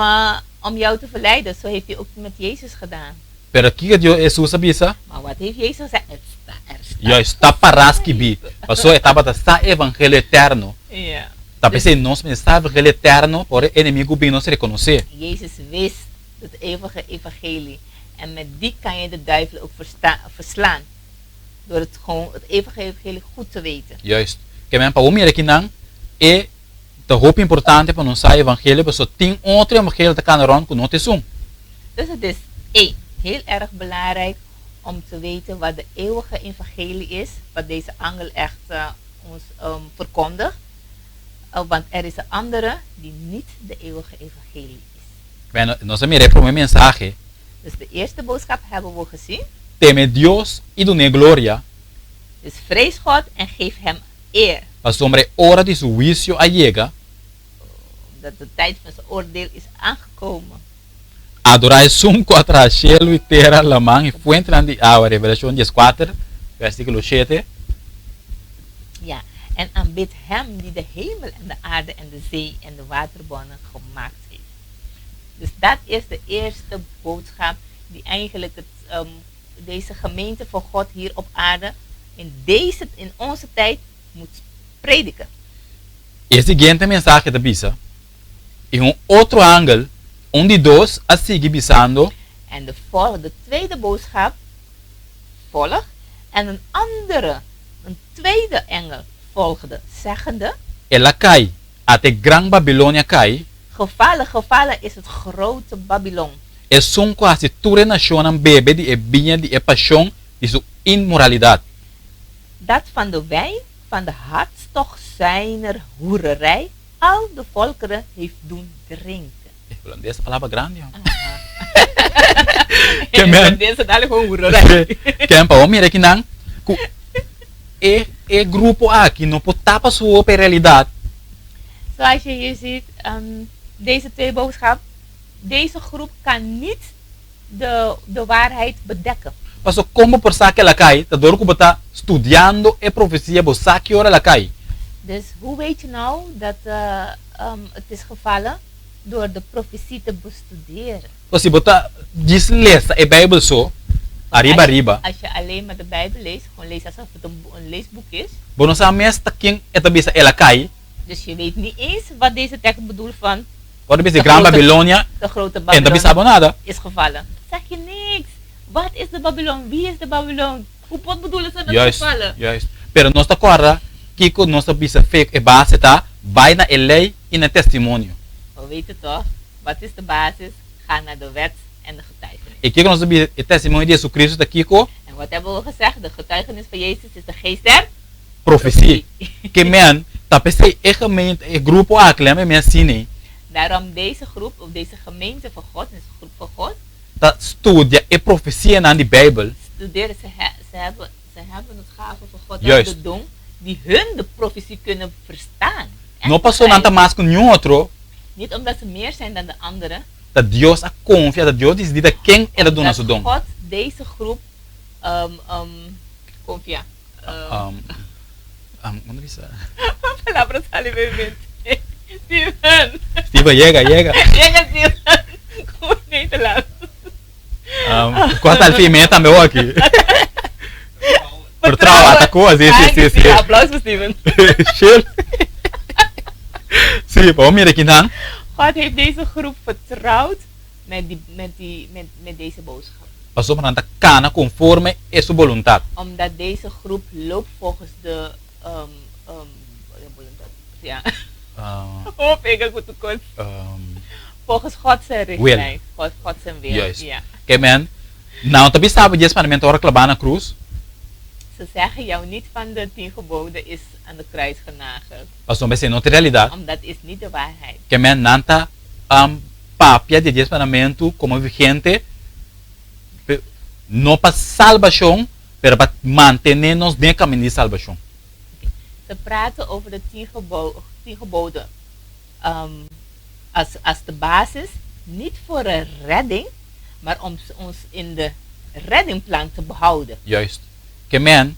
om jou te verleiden. Zo heeft hij ook met Jezus gedaan.
Pero kiko Dios Hesus a bisa?
Maar wat heeft Jezus gezegd? Het staat Er staat
Juist, ta pará skibí. Pasobra e tabata sa evangelio eterno.
Ja.
Ta p'esei nos mester sa evangelio eterno pa ora e enemigu bin nos rekonosé.
Jezus wist het eeuwige evangelie en met die kan je de duivel ook verslaan door het gewoon het eeuwige evangelie goed te weten.
Juist. Ke men pa bo mira kinan e ta hopi importante pa nos sa evangelio pasobra tin otro evangelio ta kana rond ku no ta esun.
Dus het is één, heel erg belangrijk om te weten wat de eeuwige evangelie is, wat deze angel echt ons verkondigt. Want er is een andere die niet de eeuwige evangelie is.
Bueno, nos a mira e promé mensahe.
Dus de eerste boodschap hebben we gezien.
Teme Dios i dun'é gloria.
Dus vrees God en geef Hem eer.
Pasobra e ora di su huisio a yega.
Omdat de tijd van zijn oordeel is aangekomen.
Adorá esun ku a traha shelu i tera, laman i fuentenan di awa, Revelashon dieskuater, vèrsikulo shete.
Ja, en aanbid Hem die de hemel en de aarde en de zee en de waterbonnen gemaakt heeft. Dus dat is de eerste boodschap die eigenlijk het, deze gemeente van God hier op aarde in, deze, in onze tijd moet prediken.
E siguiente mensahe ta bisa, I un otro angel, un di dos, a sigui bisando.
En de, de tweede boodschap volgt. En een andere, een tweede engel volgde, zeggende.
El a kai, ata e gran Babilonia a kai.
Gevallen, gevallen is het grote Babylon.
Esun ku hasi tur e nashonnan bebe di e biña di e pashon di su inmoralidat.
Dat van de wijn van de hartstocht zijner hoererij al de volkeren heeft doen drinken.
E hulandes ta palabra grandi ho.
Ke men. Hulandes ta dale gewoon hoererij.
Ken pa bo mira kinan ku e e grupo aki no por tapa su hopi e realidat.
Zoals je hier ziet, deze twee boodschap, deze groep kan niet de, de waarheid bedekken.
Paso kon bo por sa ku el a kai? Ta dor ku bo ta studiando e profesia bo sa ki ora el a kai.
Dus hoe weet je nou dat het is gevallen? Door de profetie te bestuderen.
Pues si bo ta djis lesa e Bijbel so, ariba ariba.
Als je alleen maar de Bijbel leest, gewoon leest alsof het een, een leesboek is.
Bo no sa mes ta ken e ta bisa el a kai.
Dus je weet niet eens wat deze tekst bedoelt van.
Bo ta bisa e gran Babilonia.
De grote
En ta
Babylon
bisa bo nada.
is gevallen. Zeg je niks. Wat is de Babylon? Wie is de Babylon? Hoe pot bedoelen ze met
Juist,
gevallen?
juist. Pero nos ta kòrda kiko nos ta bisa fek e base ta bai na e lei i na e testimonio.
We weten toch, wat is de basis? Ga naar de wet en de getuigenis.
I kiko nos ta bisa e testimonio di Jesucristo ta kiko?
En wat hebben we gezegd? De getuigenis van Jezus is de geest der
Profesie. Ke men ta p'esei e gemeente, e grupo aki lem e mes sini.
Daarom deze groep, of deze gemeente van God, deze groep van God.
Ta studia e profesianan di Bijbel.
Studeren, ze, ze hebben, ze hebben het gave van God
Juist.
de don, die hun de profetie kunnen verstaan. En
No paso nan ta
begrijpen.
mas ku niun otro.
Niet omdat ze meer zijn dan de anderen.
Ta Dios a konfia, ta Dios disidi ta ken el a duna
Omdat
su don.
God deze groep um, um, konfia. Um,
Um, um, unda bisa?
Palabra sali mi mente. Steven.
Steven, yega, yega.
Yega, Steven. Como Nederlands.
Um, kua tal fi meta tambe aki. Vertrouwen, atacó, sí, sí, sí, sí.
Applaus voor Steven.
Chill. Sí, pa mira kinan.
God heeft deze groep vertrouwd met, die, met, die, met, met deze boodschap.
Pasobra nan ta kana konforme e su boluntat.
Omdat deze groep loopt volgens de um, um, boluntat. Ja. Hoop ik goed tekort. Volgens God zijn richtlijn. God, God zijn wil.
Juist.
Ja.
Ke men, nan ta bisa bo dies mandamentu ora klabá na krus.
Ze zeggen jou niet van de tien geboden is aan de kruis genageld.
Pasobra esei no ta e realidat.
Omdat is niet de waarheid.
Ke men, nan ta papia di e dies mandamentu komo vigente, no pa salbashon, pero pa mantené nos den e kaminda di salbashon.
Ze praten over de tien, gebo tien geboden um, als, als de basis, niet voor een redding, maar om ons in de reddingplan te behouden.
Juist. Ke men,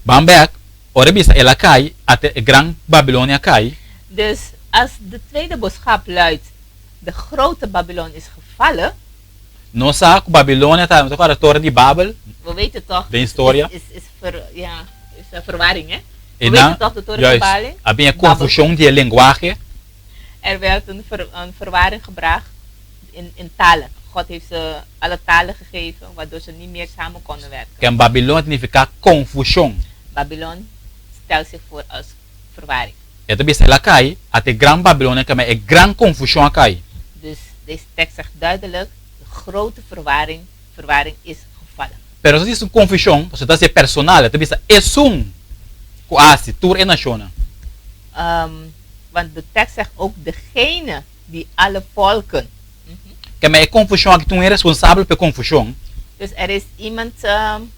ban bek, ora e bisa el a kai, ata e gran Babilonia a kai.
Dus als de tweede boodschap luidt, de grote Babylon is gevallen.
Nos sa ku Babilonia ta, nos ta kòrda Toren di Babel
We weten toch,
den historia.
is, is, is, ver, ja, is een verwarring, hè?
E
We
nan,
weten toch de Toren van
juist,
Babel?
a bin e
Babel.
konfushon di e lenguahe.
Er werd een, ver, een verwarring gebracht in, in talen. God heeft ze alle talen gegeven, waardoor ze niet meer samen konden werken.
Ken Babilonia ta nifiká konfushon.
Babylon stelt zich voor als verwarring.
E ta bisa el a kai, ata e gran Babilonia kamba e gran konfushon a kai.
Dus deze tekst zegt duidelijk, de grote verwarring, verwarring is gevallen.
Pero nos ta bisa un konfushon, pasobra ta hasi personal, e ta bisa esun ku a hasi tur e nashonnan.
Um, want de tekst zegt ook degene die alle volken.
Kamba e konfushon aki tin un responsabel pa e konfushon.
Dus er is iemand um,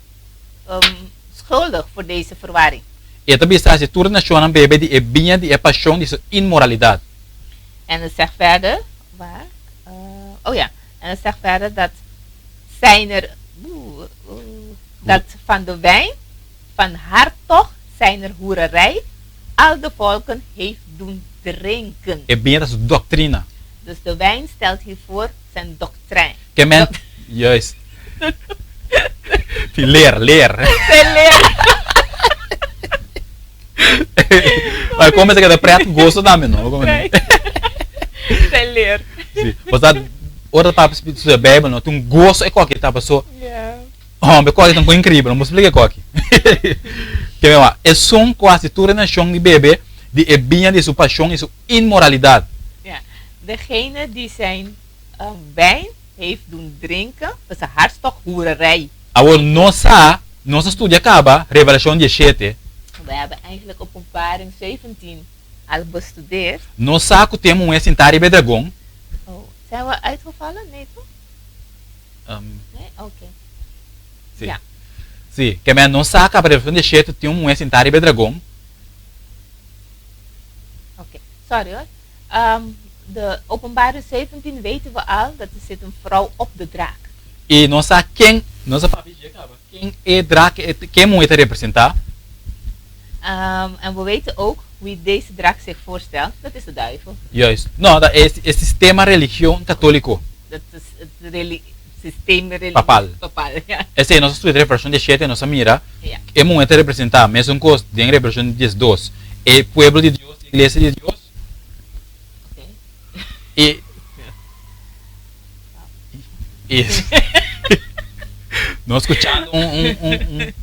um, schuldig voor deze verwarring.
E ta bisa hasi tur e nashonnan bebe di e biña di e pashon di su inmoralidat.
En het zegt verder, waar? Uh, oh ja, en het zegt verder dat zijn er, oeh, oeh, dat van de wijn, van haar tocht, zijn er hoererij, al de volken heeft doen drinken.
E biña ta su doktrina.
Dus de wijn stelt hiervoor zijn doctrine.
Ke men, juist. Di leer, leer.
Zijn leer.
Maar kom esaki ta pret goso tambe, no? Kom
Zijn leer.
Si. Bo sa ora papia studia Bijbel, no, tin un goso e koki ta paso. Hombre, koki ta un kos inkribel, no por splika e koki. Ke men wak, esun ku hasi tur e nashon di bebe di e biña di su pashon i su inmoralidat.
Ja, degene die zijn wijn heeft doen drinken, van zijn hartstocht hoererij.
Awor nos sa, nos a studia kaba Revelashon diesshete.
We hebben eigenlijk Openbaring 17 al bestudeerd.
Nos sa ku tin muhé sintá riba e dragon.
Oh, zijn we uitgevallen? Nee toch? Nee? Oké.
Si.
Ja.
Si, ke men nos sa kaba Revelashon diesshete tin un muhé sintá riba e dragon.
Oké, sorry hoor. Um, de Openbaring 17 weten we al dat er zit een vrouw op de draak.
I nos sa ken, nos a papia dje kaba, ken e draak, ken e muhé ta representá.
Um, en we weten ook wie deze draak zich voorstelt, dat is de duivel.
Juist. No, ta e e sistema religion katóliko.
Dat is het reli systeem religie.
Papal.
Papal, ja.
Esei nos a studia Revelashon diesshete i nos a mira
Ja.
e muhé ta representá mesun kos den Revelashon diesdos, e pueblo di Dios, e iglesia di Dios.
Oké.
I I nos skuchando un un un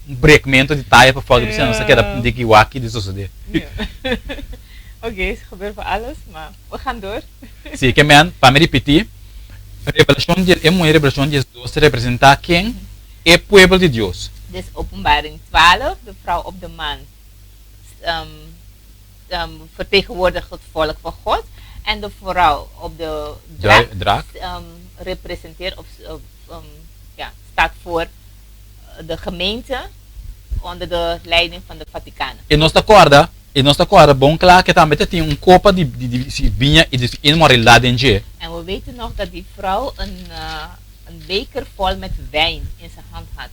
un brekmento di taya pa fout nos a keda
Ja.
diki wak ki di sosode.
Ja. Oké, het gebeurt van alles, maar we gaan door.
Si, ke men, pa mi ripití, Revelashon die, e muhé Revelashon diesdos ta representá ken? E pueblo di Dios.
Dus Openbaring 12, de vrouw op de man, um, um, vertegenwoordigt het volk van God. En de vrouw op de draak,
Draak.
Um, representeert of, of um, ja, staat voor de gemeente onder de leiding van de Vaticanen.
I nos ta kòrda, i nos ta kòrda bon kla ku e tambe ta tin un kopa di di di si biña i di su inmoralidat den dje.
En we weten nog dat die vrouw een, uh, een beker vol met wijn in zijn hand had.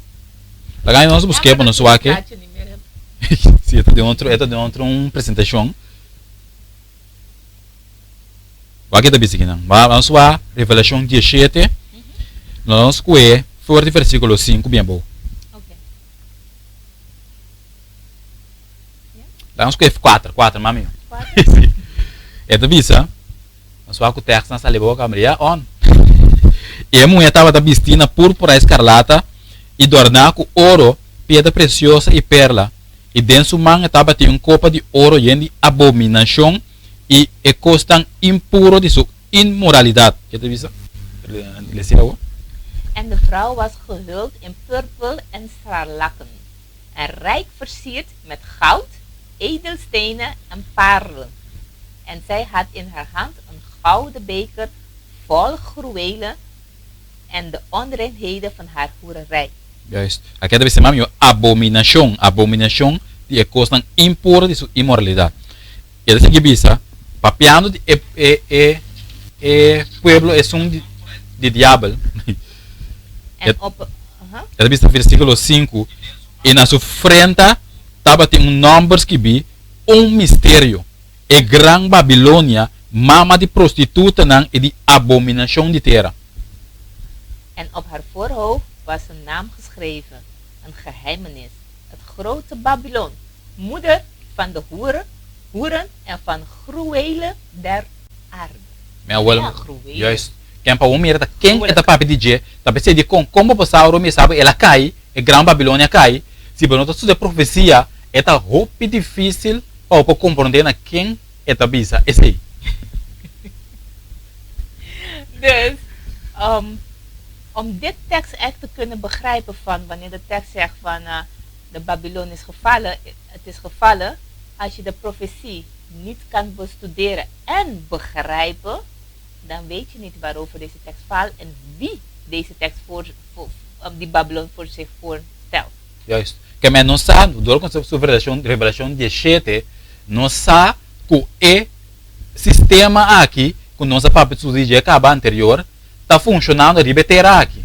Laga nos busk'é pa nos wak e.
Jammer dat ik het plaatje niet meer heb.
Si, e ta den otro, e ta den otro un presentashon. Wak e ta bisa kinan. Nos wak Revelashon diesshete, nos kue for di versíkulo sinku bien bou.
Oké.
Laga nos kue kuater, kuater, mami.
Kuater?
Si. E ta bisa, nos wak ku tèkstnan sali boka, Maria, on. I e muhé tabata bistí na púrpura i skarlata i dòrná ku oro, piedra presiosa i perla, i den su man e tabatin un kopa di oro yen di abominashon i e kosnan impuro di su inmoralidat. Ke ta bisa? Lesi awor.
En de vrouw was gehuld in purper en scharlakken, en rijk versierd met goud, edelstenen en parelen. En zij had in haar hand een gouden beker vol gruwelen en de onreinheden van haar hoererij.
Juist. Aki ta bisa mami abominashon, abominashon di e kosnan impuro di su inmoralidat. E ta sigui bisa, papiando di e e e e pueblo esun di di diabel.
En op, aha.
E ta bisa versíkulo sinku, I na su frenta tabatin un nòmber skibí, un misterio, E gran Babilonia, mama di prostitutanan i di abominashon di tera.
En op haar voorhoofd was een naam geschreven, een geheimenis. Het grote Babylon, moeder van de hoeren, hoeren en van gruwelen der aarde.
Mi abuelo,
Ja, gruwelen.
Juist. Ken pa bo mira ta ken e ta
Gruwelijk.
papia di dje, ta p'esei di kon, kon bo por sa ora mi sa bo el a kai, e gran Babilonia a kai, si bo no ta studia profesia, e ta hopi difísil pa bo por komprondé na ken e ta bisa esei.
Dus, om dit tekst echt te kunnen begrijpen van wanneer de tekst zegt van de Babylon is gevallen, het is gevallen, als je de profetie niet kan bestuderen en begrijpen, dan weet je niet waarover deze tekst valt en wie deze tekst voor die Babylon voor zich voorstelt.
Juist. Ke men nos sa, dor ku su revelashon, Revelashon diesshete, nos sa ku e sistema aki ku nos a papia su di dje kaba anterior, ta funshonando riba e tera aki.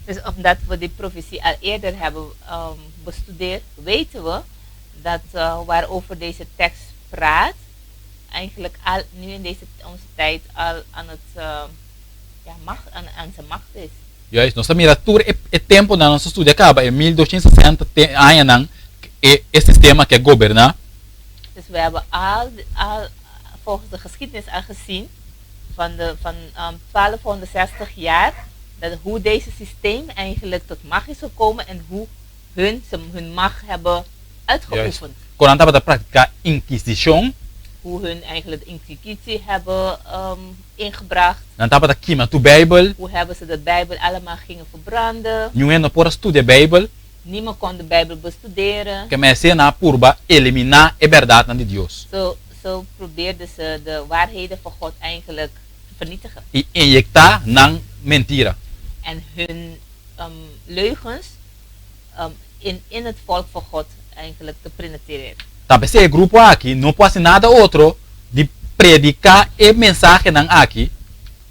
Dus omdat we die profetie al eerder hebben bestudeerd, weten we dat waarover deze tekst praat, eigenlijk al nu in deze onze tijd al aan het ja, macht, aan zijn macht is.
Juist, nos ta mira tur e e temponan nos a studia kaba, e 1260 te añanan e e sistema ke a goberná.
Dus we hebben al volgens de geschiedenis al gezien van 1260 jaar dat hoe deze systeem eigenlijk tot macht is gekomen en hoe hun ze hun macht hebben uitgeoefend.
Kon nan tabata praktiká inkisishon.
Hoe hun eigenlijk de inquisitie hebben ingebracht.
Nan tabata kima tur Beibel.
Hoe hebben ze de Bijbel allemaal gingen verbranden.
Niun hende no por a studia Beibel.
Niemand kon de Bijbel bestuderen.
Ke mester nan a purba eliminá e bèrdatnan di Dios.
Zo probeerden ze de waarheden van God eigenlijk te vernietigen.
I inyektá nan mentira.
En hun leugens in het volk van God eigenlijk te penetreren.
Ta p'esei e grupo aki no por hasi nada otro di prediká e mensahenan aki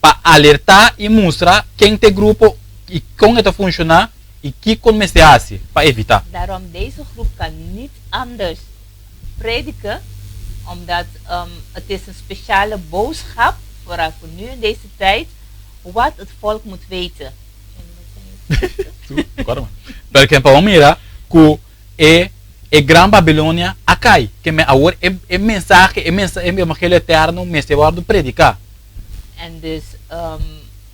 pa alertá i mustra ken ta e grupo i kon e ta funshoná i kiko mester hasi pa evitá.
Daarom deze groep kan niet anders prediken, omdat het is een speciale boodschap, vooral voor nu in deze tijd, wat het volk moet weten.
Pero pa bo mira ku e e gran Babilonia a kai, ke men awor e e mensahe, e mensa e evangelio eterno mester wòrdu prediká.
En dus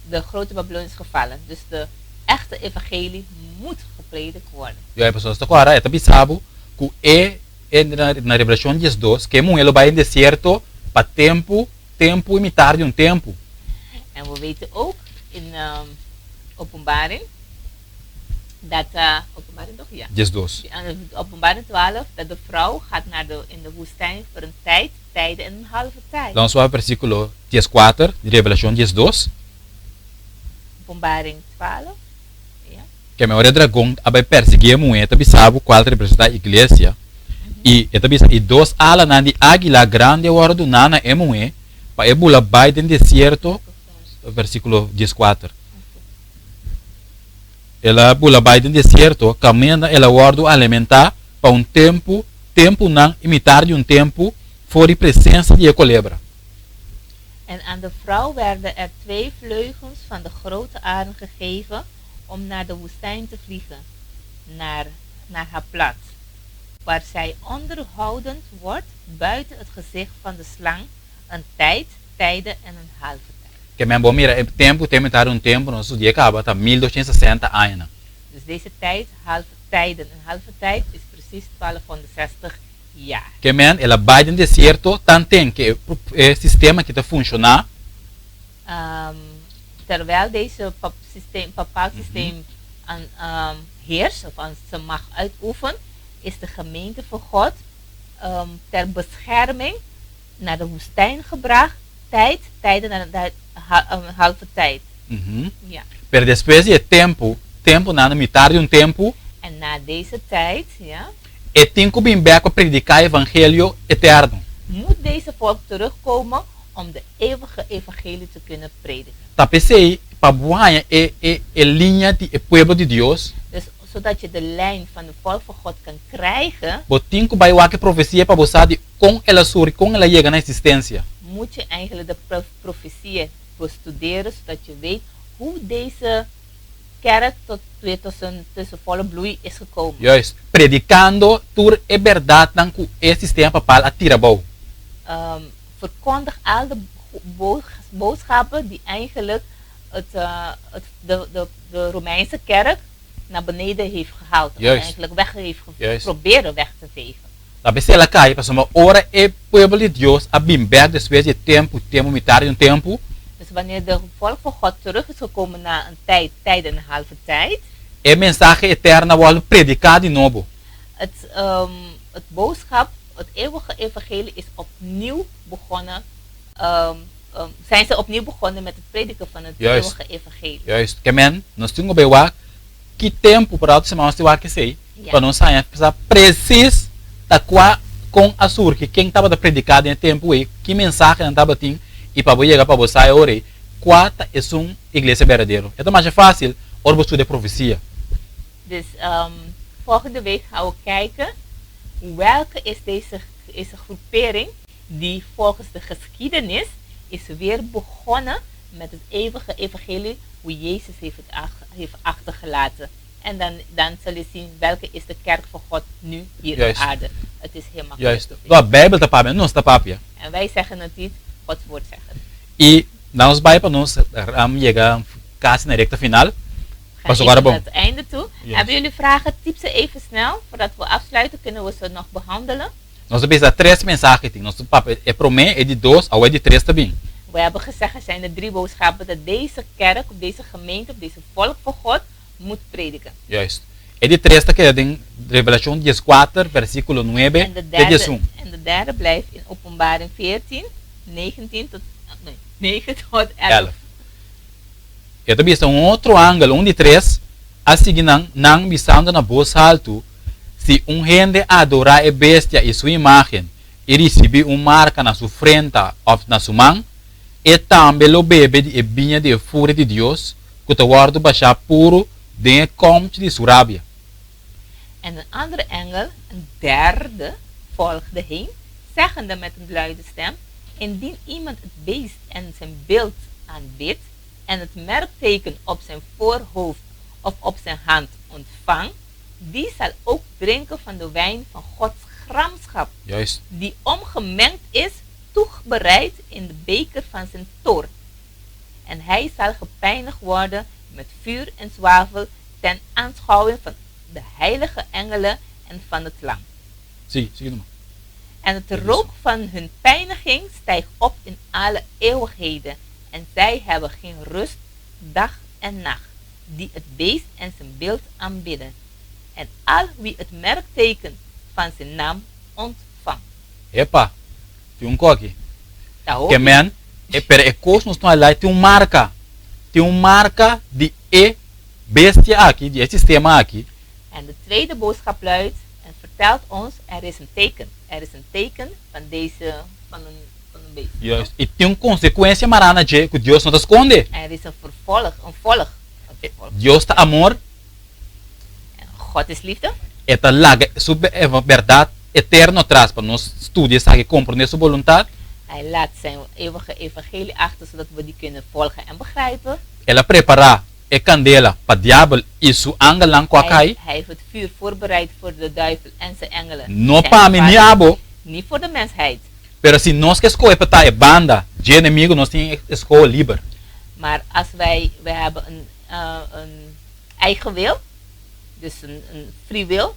de grote Babylon is gevallen. Dus de echte evangelie moet gepredikt worden.
Yo, pasobra nos ta kòrda e ta bisa bo ku e e na na Revelashon 12 ku e muhé lo bai den desierto pa tempu, tempu i mitar di un tempu.
En we weten ook in Openbaring dat Openbaring toch? Ja.
12.
Openbaring 12, dat de vrouw gaat in de woestijn voor een tijd, tijden en een halve tijd.
Laga nos wak versíkulo 14 di Revelashon 12.
Openbaring 12, ja.
Ke men ora e dragon a bai persiguí e muhé, e ta bisa bo kual ta representá iglesia, i e ta bisa, I dos alanan di águila grandi a wòrdu duná na e muhé, pa e bula bai den desierto, versíkulo 14. El a bula bai den desierto, kaminda el a wòrdu alimentá pa un tempu, tempunan i mitar di un tempu, for di presensia di e kolebra.
En aan de vrouw werden er twee vleugels van de grote arend gegeven om naar de woestijn te vliegen, naar haar plaats, waar zij onderhouden wordt buiten het gezicht van de slang een tijd, tijden en een halve tijd.
Ke men bo mira e tempu te mitar di un tempu nos studia kaba ta 1260 añanan.
Dus deze tijd, halve tijden en halve tijd is precies 1260 jaar.
Ke men el a bai den desierto tanten ke e sistema aki ta funshoná.
Terwijl deze pap systeem, papaal systeem aan heerst of aan zijn macht uitoefent, is de gemeente van God ter bescherming naar de woestijn gebracht, tijd, tijden en een halve tijd. Ja.
Pero despues di e tempu, tempunan, mitar di un tempu.
En na deze tijd, ja.
E tin ku bin bèk pa prediká e evangelio eterno.
Moet deze volk terugkomen om de eeuwige evangelie te kunnen prediken.
Ta p'esei, pa bo haña e e e liña di e pueblo di Dios.
Dus zodat je de lijn van de volk van God kan krijgen.
Bo tin ku bai wak e profesia pa bo sa di kon el a suri, kon el a yega na existensia.
Moet je eigenlijk de profetie bestuderen, zodat je weet hoe deze kerk tot weer tot zijn, tot zijn volle bloei is gekomen.
Juist. Predikando tur e bèrdatnan ku e sistema papal a tira abou.
Verkondig al de boodschappen die eigenlijk het, het, de, de, de Romeinse kerk naar beneden heeft gehaald. Of eigenlijk weg heeft geprobeerd weg te vegen.
Ta p'esei el a kai, pasobra ora e pueblo di Dios a bin bèk despues di e tempu, tempu mitar di un tempu.
Dus wanneer de volk van God terug is gekomen na een tijd, tijd en een halve tijd.
E mensahe eterno a wòrdu prediká di nobo.
Het, het boodschap, het eeuwige evangelie is opnieuw begonnen, zijn ze opnieuw begonnen met het prediken van het eeuwige evangelie.
Juist. Ke men, nos tin ku bai wak ki tempu, pero otro siman nos tin wak esei, pa nos haña sa presis ta kua kon a surgi, ken tabata prediká den e tempu ei, ki mensahe nan tabatin, i pa bo yega pa bo sa e ora ei kua ta esun iglesia berdadero. E ta masha fásil ora bo studia profesia.
Dus volgende week gaan we kijken welke is deze, deze groepering die volgens de geschiedenis is weer begonnen met het eeuwige evangelie hoe Jezus heeft het heeft achtergelaten. En dan, dan zal je zien welke is de kerk van God nu hier op aarde. Het is heel makkelijk.
Juist. Lo Bijbel ta papia, nos ta papia.
En wij zeggen het niet, Gods woord zegt het.
I dan nos bai pa nos yega kasi na recta final.
We gaan even naar het einde toe. Hebben jullie vragen? Typ ze even snel. Voordat we afsluiten kunnen we ze nog behandelen.
Nos a bisa tres mensahe tin. Nos ta papia e promé, e di dos, awe e di tres ta bin.
We hebben gezegd, er zijn er drie boodschappen dat deze kerk, of deze gemeente, of deze volk van God moet prediken.
Juist. E di tres ta keda den Revelashon dieskuater, versíkulo nuebe
En de
te
derde,
diesun.
en de derde blijft in Openbaring 14, 19 tot, nee, 9 tot 11.
Elf. E ta bisa un otro angel, un di tres, a sigui nan, nan bisando na bos haltu, Si un hende adorá e bestia i su imágen i risibí un marka na su frenta òf na su man, e tambe lo bebe di e biña di e furia di Dios ku ta wòrdu bashá puru den e kòmchi di su rabia.
En een andere engel, een derde, volgde heen, zeggende met een luide stem, Indien iemand het beest en zijn beeld aanbidt en het merkteken op zijn voorhoofd of op zijn hand ontvangt, die zal ook drinken van de wijn van Gods gramschap, die omgemengd is, toebereid in de beker van zijn toorn. En hij zal gepijnigd worden met vuur en zwavel ten aanschouwing van de heilige engelen en van het lam.
Sigui, sigui numa.
En het rook van hun pijniging stijgt op in alle eeuwigheden, en zij hebben geen rust dag en nacht, die het beest en zijn beeld aanbidden, en al wie het merkteken van zijn naam ontvangt.
Epa, tin un koki.
Ta
Ke
hopi.
men, e, pero e kos nos no a lai tin un marka. Tin un marka di e bestia aki, di e sistema aki.
En de tweede boodschap luidt en vertelt ons, er is een teken. Er is een teken van deze, van een, van een beest.
Juist. I tin un konsekuensia mará na dje ku Dios no ta skonde.
Er is een vervolg, een volg. Een vervolg.
Dios ta amor.
En God is liefde.
E ta laga su bèrdat eterno atras pa nos studia esaki i komprondé su boluntat.
Hij laat zijn eeuwige evangelie achter zodat we die kunnen volgen en begrijpen.
El a prepará e kandela pa diabel i su angelnan ku a kai.
Hij heeft het vuur voorbereid voor de duivel en zijn engelen.
No
Zijn
pa mi ni
gevaarlijk.
abo.
Niet voor de mensheid.
Pero si nos ke skohe pa ta e banda dje enemigu nos tin e skohe liber.
Maar als wij, wij hebben een, een eigen wil, dus een, een free wil,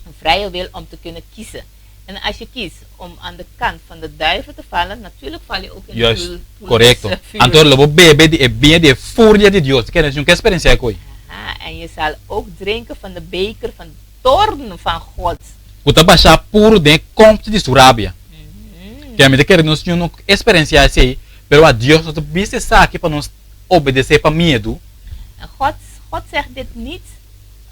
een vrije wil om te kunnen kiezen. En als je kiest om aan de kant van de duivel te vallen, natuurlijk val je ook in de
Juist,
poel, poel
korekto.
des vuurs.
Anto lo bo bebe di e biña di e furia di Dios. Kende si un ke eksperensiá koe.
Aha, en je zal ook drinken van de beker van de toorn van God.
Ku ta bashá puru den e kòmchi di su rabia. Ke mi ta kere nos ñu no eksperensiá esei, pero a Dios no ta bisa esaki pa nos obedesé pa miedu.
En God, God zegt dit niet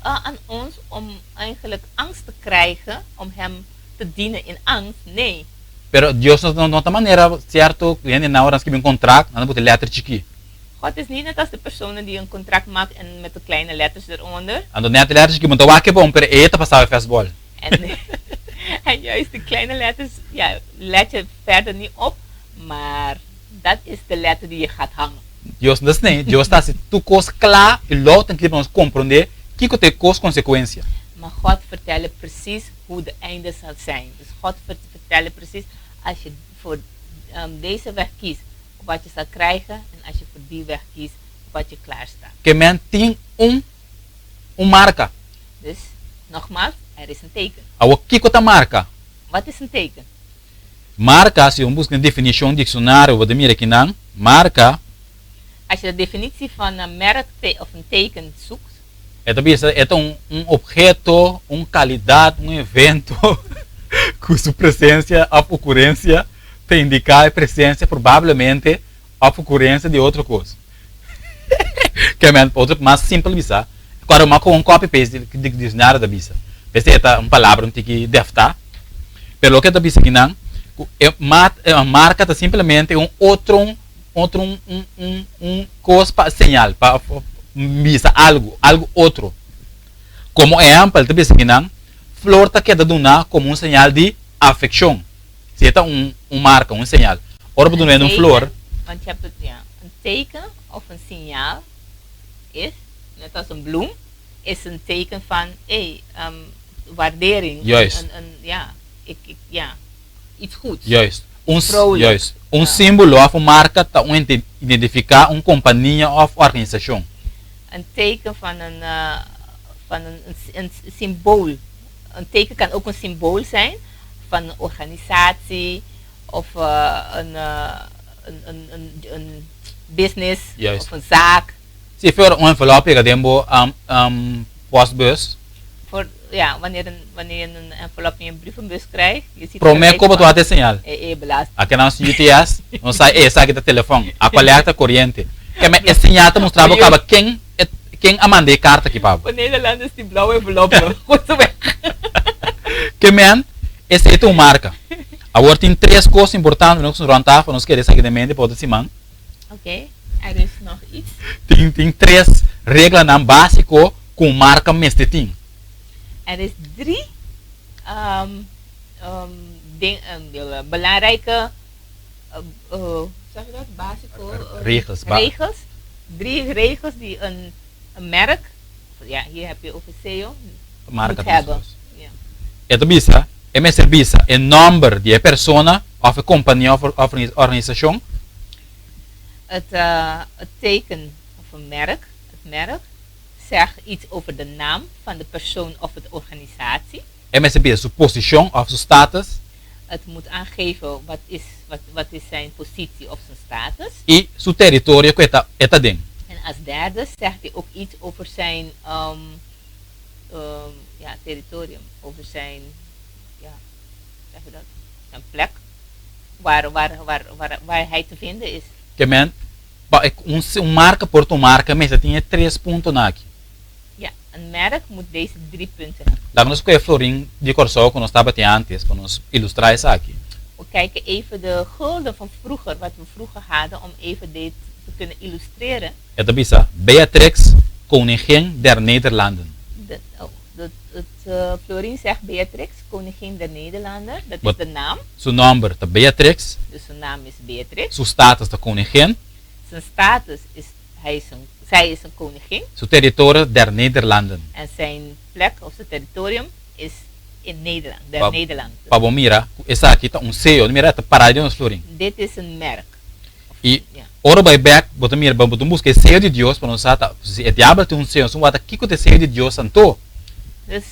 aan ons om eigenlijk angst te krijgen, om Hem te dienen in angst, nee.
Pero Dios no no ta manera sierto hendenan ora nan skibi un kontrakt, nan ta buta lèter chikí.
God is niet net als de personen die een contract maakt en met de kleine letters eronder.
Anto net e lèter chikí bo no ta wak e bon, pero e ta pasaba e fèstbòl.
En, en juist de kleine letters, ja, let je verder niet op, maar dat is de letter die je gaat hangen.
Dios no ta asina. Dios ta hasi tur kos kla i lou ta kere pa nos komprondé kiko ta e kos konsekuensia.
Maar God vertelde precies hoe de einde zal zijn. Dus God vertelde precies als je voor deze weg kiest, wat je zal krijgen en als je voor die weg kiest, wat je klaar staat.
Ke men tin un un marka.
Dus, nogmaals, er is een teken.
Awor kiko ta marka?
Wat is een teken?
Marka, si bo buska den definishon dikshonario bo ta mira kinan, marka.
Als je de definitie van een merk of een teken zoekt.
E ta bisa e ta un un obheto, un kalidat, un evento ku su presensia òf okurensia ta indiká e presensia probablemente òf okurensia di otro kos. Ke men otro mas simpel bisa, kòrda mas ku un copy paste di diksionario ta bisa. P'esei e ta un palabra un tiki dèftá. Pero loke e ta bisa kinan ku e marka ta simplemente un otro otro un un un un kos pa señal pa bisa algu algu otro. Komo ehèmpel ta bisa kinan flor ta keda duná komo un señal di afekshon. Si e ta un un marka un señal. Ora bo duna hende un flor.
Want je hebt het ja een teken of een signaal is net als een bloem is een teken van ey waardering
Juist.
een een ja ik ik ja iets goeds.
Juist. Un
Vrolijk.
juist. Un símbolo òf un marka ta un identifiká un kompania òf organisashon.
Een teken van een van een een symbool. Een teken kan ook een symbool zijn van een organisatie of een een een een business
Juist.
of een zaak.
Si for un envelop yega den bo postbus.
Voor, ja, wanneer een, wanneer je een envelop in je brievenbus krijgt, je ziet
Prome
gelijk
ku bo
van,
ta wak e señal.
E, e belas.
A keda nos UTS, nos sa e esaki ta telefòn, a kolekta koriente. Keme e señal ta mustra bo kaba ken e ken a manda e karta aki pa bo.
Voor Nederlanders die blauwe envelop no, gooi ze weg.
Kemen, esei ta un marka. Awor tin tres kos importante nos rònt tafel, nos kere esaki den mente pa otro siman.
Oké, er is nog iets.
Tin tin tres reglanan básiko ku un marka mester tin.
Er is drie ding belangrijke hoe zeg je dat básiko
Regels.
Regels. Drie regels die een een merk, ja hier heb je over SEO,
Marka
moet
ta
hebben.
meskos.
Ja.
E ta bisa, e mester bisa e nòmber di e persona òf e kompania òf organisashon.
Het het teken of een merk, het merk, zegt iets over de naam van de persoon of de organisatie.
E mester bisa su posishon òf su status.
Het moet aangeven wat is, wat, wat is zijn positie of zijn status.
I su teritorio ku e ta e ta den.
En als derde zegt hij ook iets over zijn ja, territorium, over zijn, ja, zeg je dat, zijn plek waar, waar, waar, waar, waar hij te vinden is.
Ke men, pa e un un marka por ta un marka mester tin e tres puntonan aki.
Ja, een merk moet deze drie punten hebben.
Laga nos kohe florin di Kòrsou ku nos tabatin ántes pa nos ilustrá esaki.
We kijken even de gulden van vroeger, wat we vroeger hadden, om even dit te kunnen illustreren.
E ta bisa, Beatrix, koningin der Nederlanden.
De, oh, de, het florin zegt Beatrix, koningin der Nederlanden, dat is
Wat
de naam.
Su nòmber ta Beatrix.
Dus su naam is Beatrix.
Su status ta koningin.
Zijn status is, hij is een, zij is een koningin.
Su teritorio der Nederlanden.
En zijn plek of zijn territorium is in Nederland, der
Pa,
Nederlanden.
pa bo mira ku esaki ta un seyo. Mira, e ta pará den nos florin.
Dit is een merk. Of,
I
ja.
ora bai bek, bo ta mira, bo ta buska e seyo di Dios pa nos sa ta, si e diabel tin un seyo, nos wak ta kiko ta e seyo di Dios anto.
Dus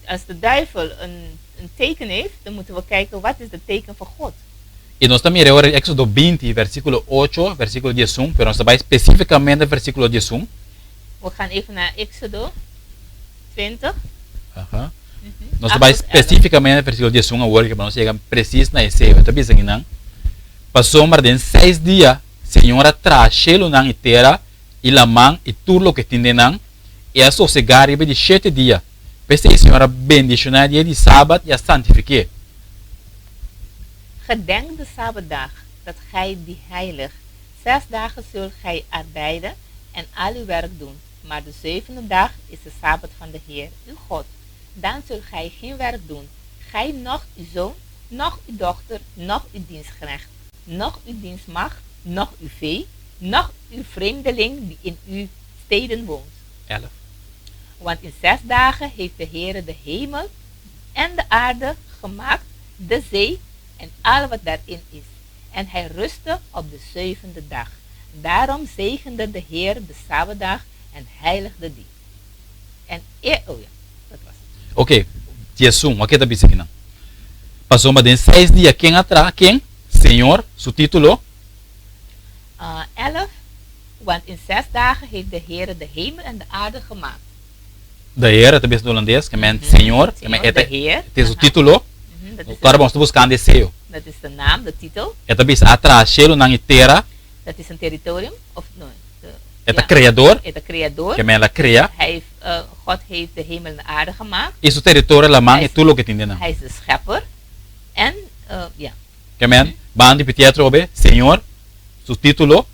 als de duivel een, een teken heeft, dan moeten we kijken wat is de teken van God.
I nos ta mira e ora di Éxodo binti, versíkulo ocho, versíkulo diesun, pero nos ta bai spesífikamente versíkulo diesun.
We gaan even naar Éxodo 20.
Aha. Nos ta bai
8 tot 11.
spesífikamente versíkulo diesun awor, pa nos yega presis na e seo. E ta bisa kinan, Pasobra den seis dia Señor a traha shelunan i tera i laman i tur loke tin den nan, i a sosegá riba di shete dia. P'esei Señor a bendishoná e dia di sabat i a santifik'é.
Gedenk de Sabbatdag, dat gij die heiligt. Zes dagen zult gij arbeiden en al uw werk doen, maar de zevende dag is de Sabbat van de Heer, uw God. Dan zult gij geen werk doen, gij noch uw zoon, noch uw dochter, noch uw dienstknecht, noch uw dienstmaagd, noch uw vee, noch uw vreemdeling die in uw steden woont.
11.
Want in 6 dagen heeft de Heere de hemel en de aarde gemaakt, de zee en al wat daarin is. En hij rustte op de zevende dag. Daarom zegende de Heer de Sabbatdag en heiligde die. En oh ja, dat was het.
Oké, 11, wak ta bisa akinan. Pasobra den 6 dia ken a traha ken? Señor, su título?
11, Want in 6 dagen heeft de Heere de hemel en de aarde gemaakt.
De Heere ta bisa na Holandes, ke men Señor, ke men e ta
Señor, de Heer.
e su título.
Dat is
Ora bo nos ta buskando e seo.
Dat is de naam, de titel.
E ta bisa a traha shelunan i tera.
Dat is een territorium, of no, de,
E ta
ja.
kreador.
E ta kreador.
Ke men el a krea.
Hij heeft, God heeft de hemel en de aarde gemaakt.
I su teritorio laman
Hij
i tur loke tin den nan.
Hij is de schepper. En, ja.
Ke men, ban di piti atrobe, Señor, su título.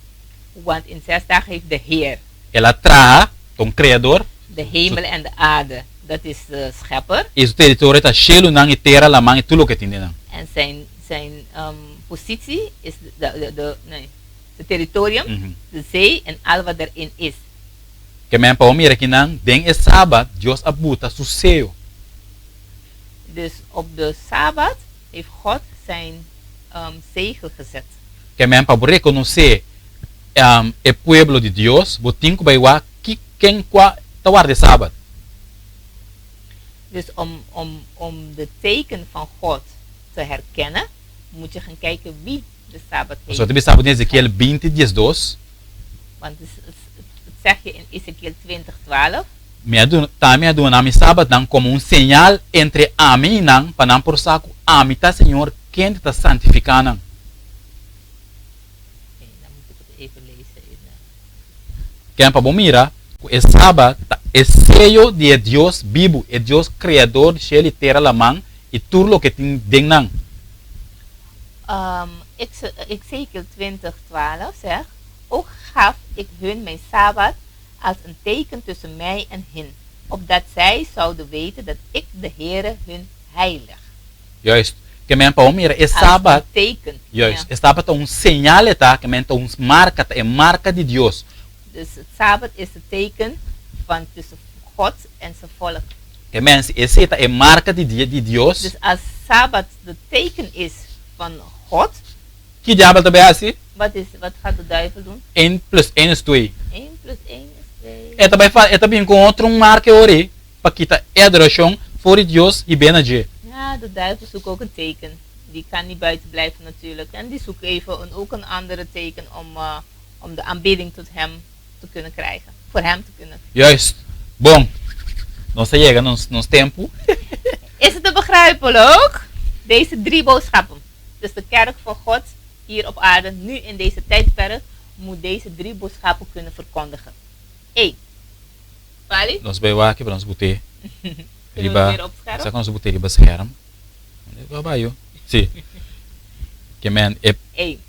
Want in 6 dagen heeft de Heer.
El a traha, ta un kreador.
De hemel en de aarde, dat is de schepper.
I su teritorio ta shelunan i tera, laman i tur loke tin den nan.
En zijn, zijn positie is de, nee, de territorium, de zee en al wat erin is.
Ke men pa bo mira kinan, den e Sabat, Dios a buta su seo.
Dus op de Sabat heeft God zijn zegel gezet.
Ke men pa bo rekonosé e pueblo di Dios, bo tin ku bai wak ki ken kua ta warda e Sabat.
Dus om de teken van God te herkennen, moet je gaan kijken wie de Sabbat heeft.
Pasobra ta bisa bo den Ezekiel 20, 12.
Want het zeg je in Ezekiel 20, 12.
Mi a duna, ta mi a duna mi Sabatnan komo un señal entre ami i nan, pa nan por sa ku ami ta Señor kende ta santifiká nan.
Oké, dan moet ik het even lezen in de.
Ken pa bo mira ku e Sabat ta e seyo di e Dios bibu, e Dios kreador di shel i tera, laman i tur loke tin den nan.
Ezekiel 20, 12 zegt, Ook gaf ik hun mijn Sabbat als een teken tussen mij en hen, opdat zij zouden weten dat ik de Heere hun heilig.
Juist. Ke men pa bo mira e
Als een
Sabat.
teken.
Juist.
Ja.
E Sabat ta un señal e ta, ke men ta un marka, ta e marka di Dios.
Dus het Sabbat is het teken van tussen God en zijn volk.
Ke men si esei ta e marka di di Dios.
Dus als Sabbat de teken is van God.
Ki diabel ta bai hasi?
Wat is, wat gaat de duivel doen?
Eén plus één is twee.
Eén plus één is twee.
E ta bai fa, e ta bin ku otro un marka e ora ei pa kita e adorashon for di Dios i bena dje.
Ja, de duivel zoekt ook een teken. Die kan niet buiten blijven natuurlijk. En die zoekt even een, ook een andere teken om de aanbidding tot hem te kunnen krijgen. Voor hem te kunnen.
Juist. Bon. Nos a yega nos nos tempu.
Is het te begrijpen ook? Deze drie boodschappen. Dus de kerk van God hier op aarde, nu in deze tijdperk, moet deze drie boodschappen kunnen verkondigen. 1. Vali?
Nos bai wak pa nos bot'é
Kunnen we
riba.
het weer op scherm?
Sa ku nos bot'é riba scherm? Wa bai yo. Si. Ke men e
1.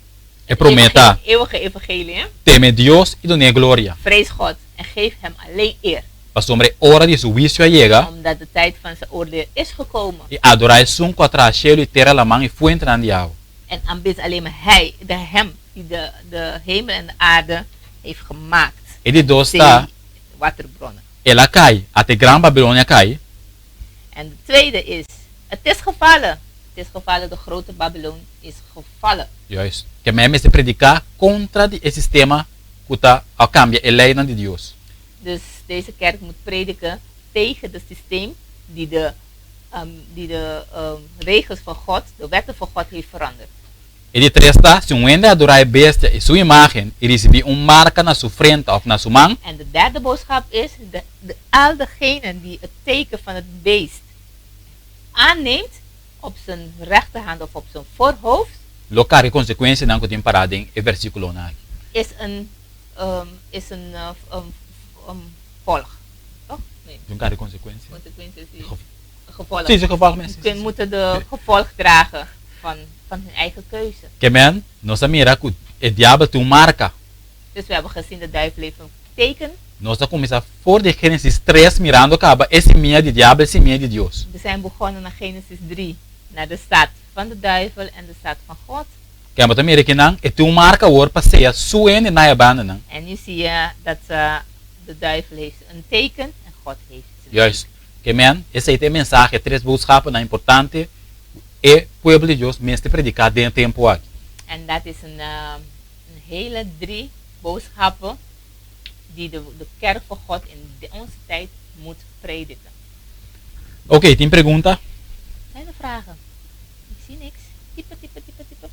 e promé ta.
Eeuwige evangelie, hè?
Teme Dios i dun'é gloria.
Vrees God en geef hem alleen eer.
Pasobra e ora di su huisio a yega.
Omdat de tijd van zijn oordeel is gekomen.
I adorá esun ku a traha shelu i tera, laman i fuentenan di awa.
En aanbid alleen maar Hij, de Hem die de, de hemel en de aarde heeft gemaakt.
E di dos ta.
Zee, waterbronnen.
El a kai, ata e gran Babilonia a kai.
En de tweede is, het is gevallen. Het is gevallen, de grote Babylon is gevallen.
Juist. Ke men mester prediká kontra di e sistema ku ta a kambia e leinan di Dios.
Dus deze kerk moet prediken tegen het systeem die de regels van God, de wetten van God heeft veranderd.
E di tres ta, si un hende adorá e bestia i su imágen i risibí un marka na su frenta òf na su man.
En de derde boodschap is, de, al degenen die het teken van het beest aanneemt op zijn rechterhand of op zijn voorhoofd,
Lo karga e konsekuensianan ku tin pará den e versíkulonan aki.
is een volg. Toch? Nee.
Tin un karga e konsekuensia.
Consequenties is
Gev-
gevolg.
Sí, sí, gevolg mes.
Ze moeten de gevolg dragen van hun eigen keuze.
Ke men, nos a mira ku e diabel tin un marka.
Dus we hebben gezien, de duivel heeft een teken.
Nos a kuminsá for di Génesis 3 mirando kaba e simia di diabel e simia di Dios.
We zijn begonnen naar Genesis 3, naar de zaad van de duivel en de zaad van God.
Ke bo ta mira kinan, e tin un marka awor pa seya su hende na e bandanan.
En nu zie je dat de duivel heeft een teken en God heeft zijn
Juist. Ke men, esei ta e mensahe, tres boodschappennan importante e pueblo di Dios mester prediká den e tempu aki.
En dat is een een hele drie boodschappen die de de kerk van God in onze tijd moet prediken.
Oké, tin pregunta?
Zijn er vragen? Ik zie niks. Typen, typen, typen, typen.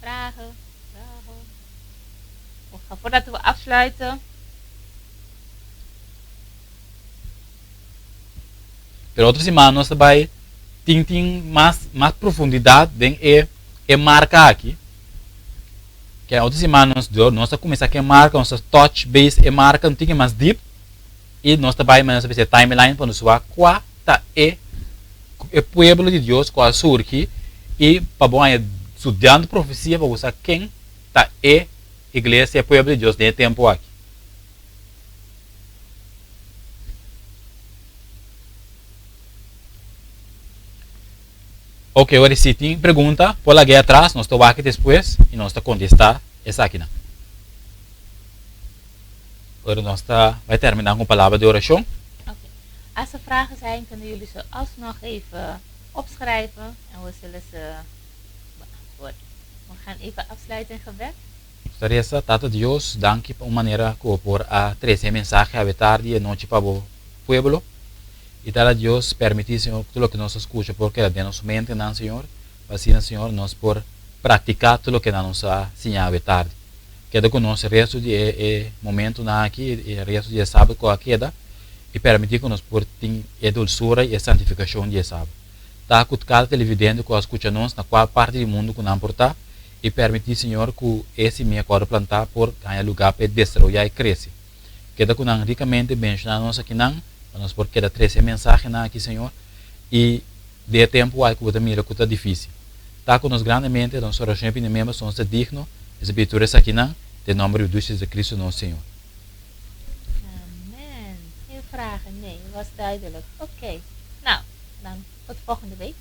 Vragen, vragen. We gaan voordat we afsluiten.
Pero otro siman nos ta bai tin tin mas mas profundidat den e e marka aki. Ke otro siman nos nos ta kuminsá ku e marka, nos ta touch base e marka un tiki mas deep i nos ta bai nos ta bisa e timeline pa nos wak kua ta e e pueblo di Dios ku a surgi i pa bo haña studiando profesia pa bo sa ken ta e iglesia, e pueblo di Dios den e tempu aki. Ok, ora si tin pregunta, por lag'é atras, nos ta wak despues i nos ta kontestá esakinan. Ora nos ta bai terminá ku un palabra di orashon.
Ok. Als er vragen zijn, kunnen jullie ze alsnog even opschrijven en we zullen ze beantwoorden. We gaan even afsluiten in gebed.
Nos ta resa, Tata Dios, danki pa un manera ku bo por a trese e mensahe awe tardi i anochi pa bo pueblo. I Tata Dios, permití, Señor, ku tur loke nos a skucha por keda den nos mentenan, Señor, pa asina, Señor, nos por praktiká tur loke nan nos a siña awe tardi. Keda ku nos e restu di e e momentunan aki, e restu di e sabat ku a keda, i permití ku nos por tin e dulsura i e santifikashon di e sabat. Ta ku kada televidente ku a skucha nos na kual parti di mundu ku nan por ta, I permití, Señor, ku e simia ku a plantá por haña lugá pa e desaroyá i krese. Keda ku nan rikamente benshoná nos akinan, pa nos por keda trese e mensahenan aki, Señor, i den e tempu aki ku bo ta mira ku ta difísil. Ta ku nos grandemente, nos orashon i pidimento pasobra nos ta digno di sa pidi tur esakinan, den nòmber di Dushi Jesucristo nos Señor.
Amen. Geen vragen? Nee, was duidelijk. Oké. Nou, dan tot volgende week.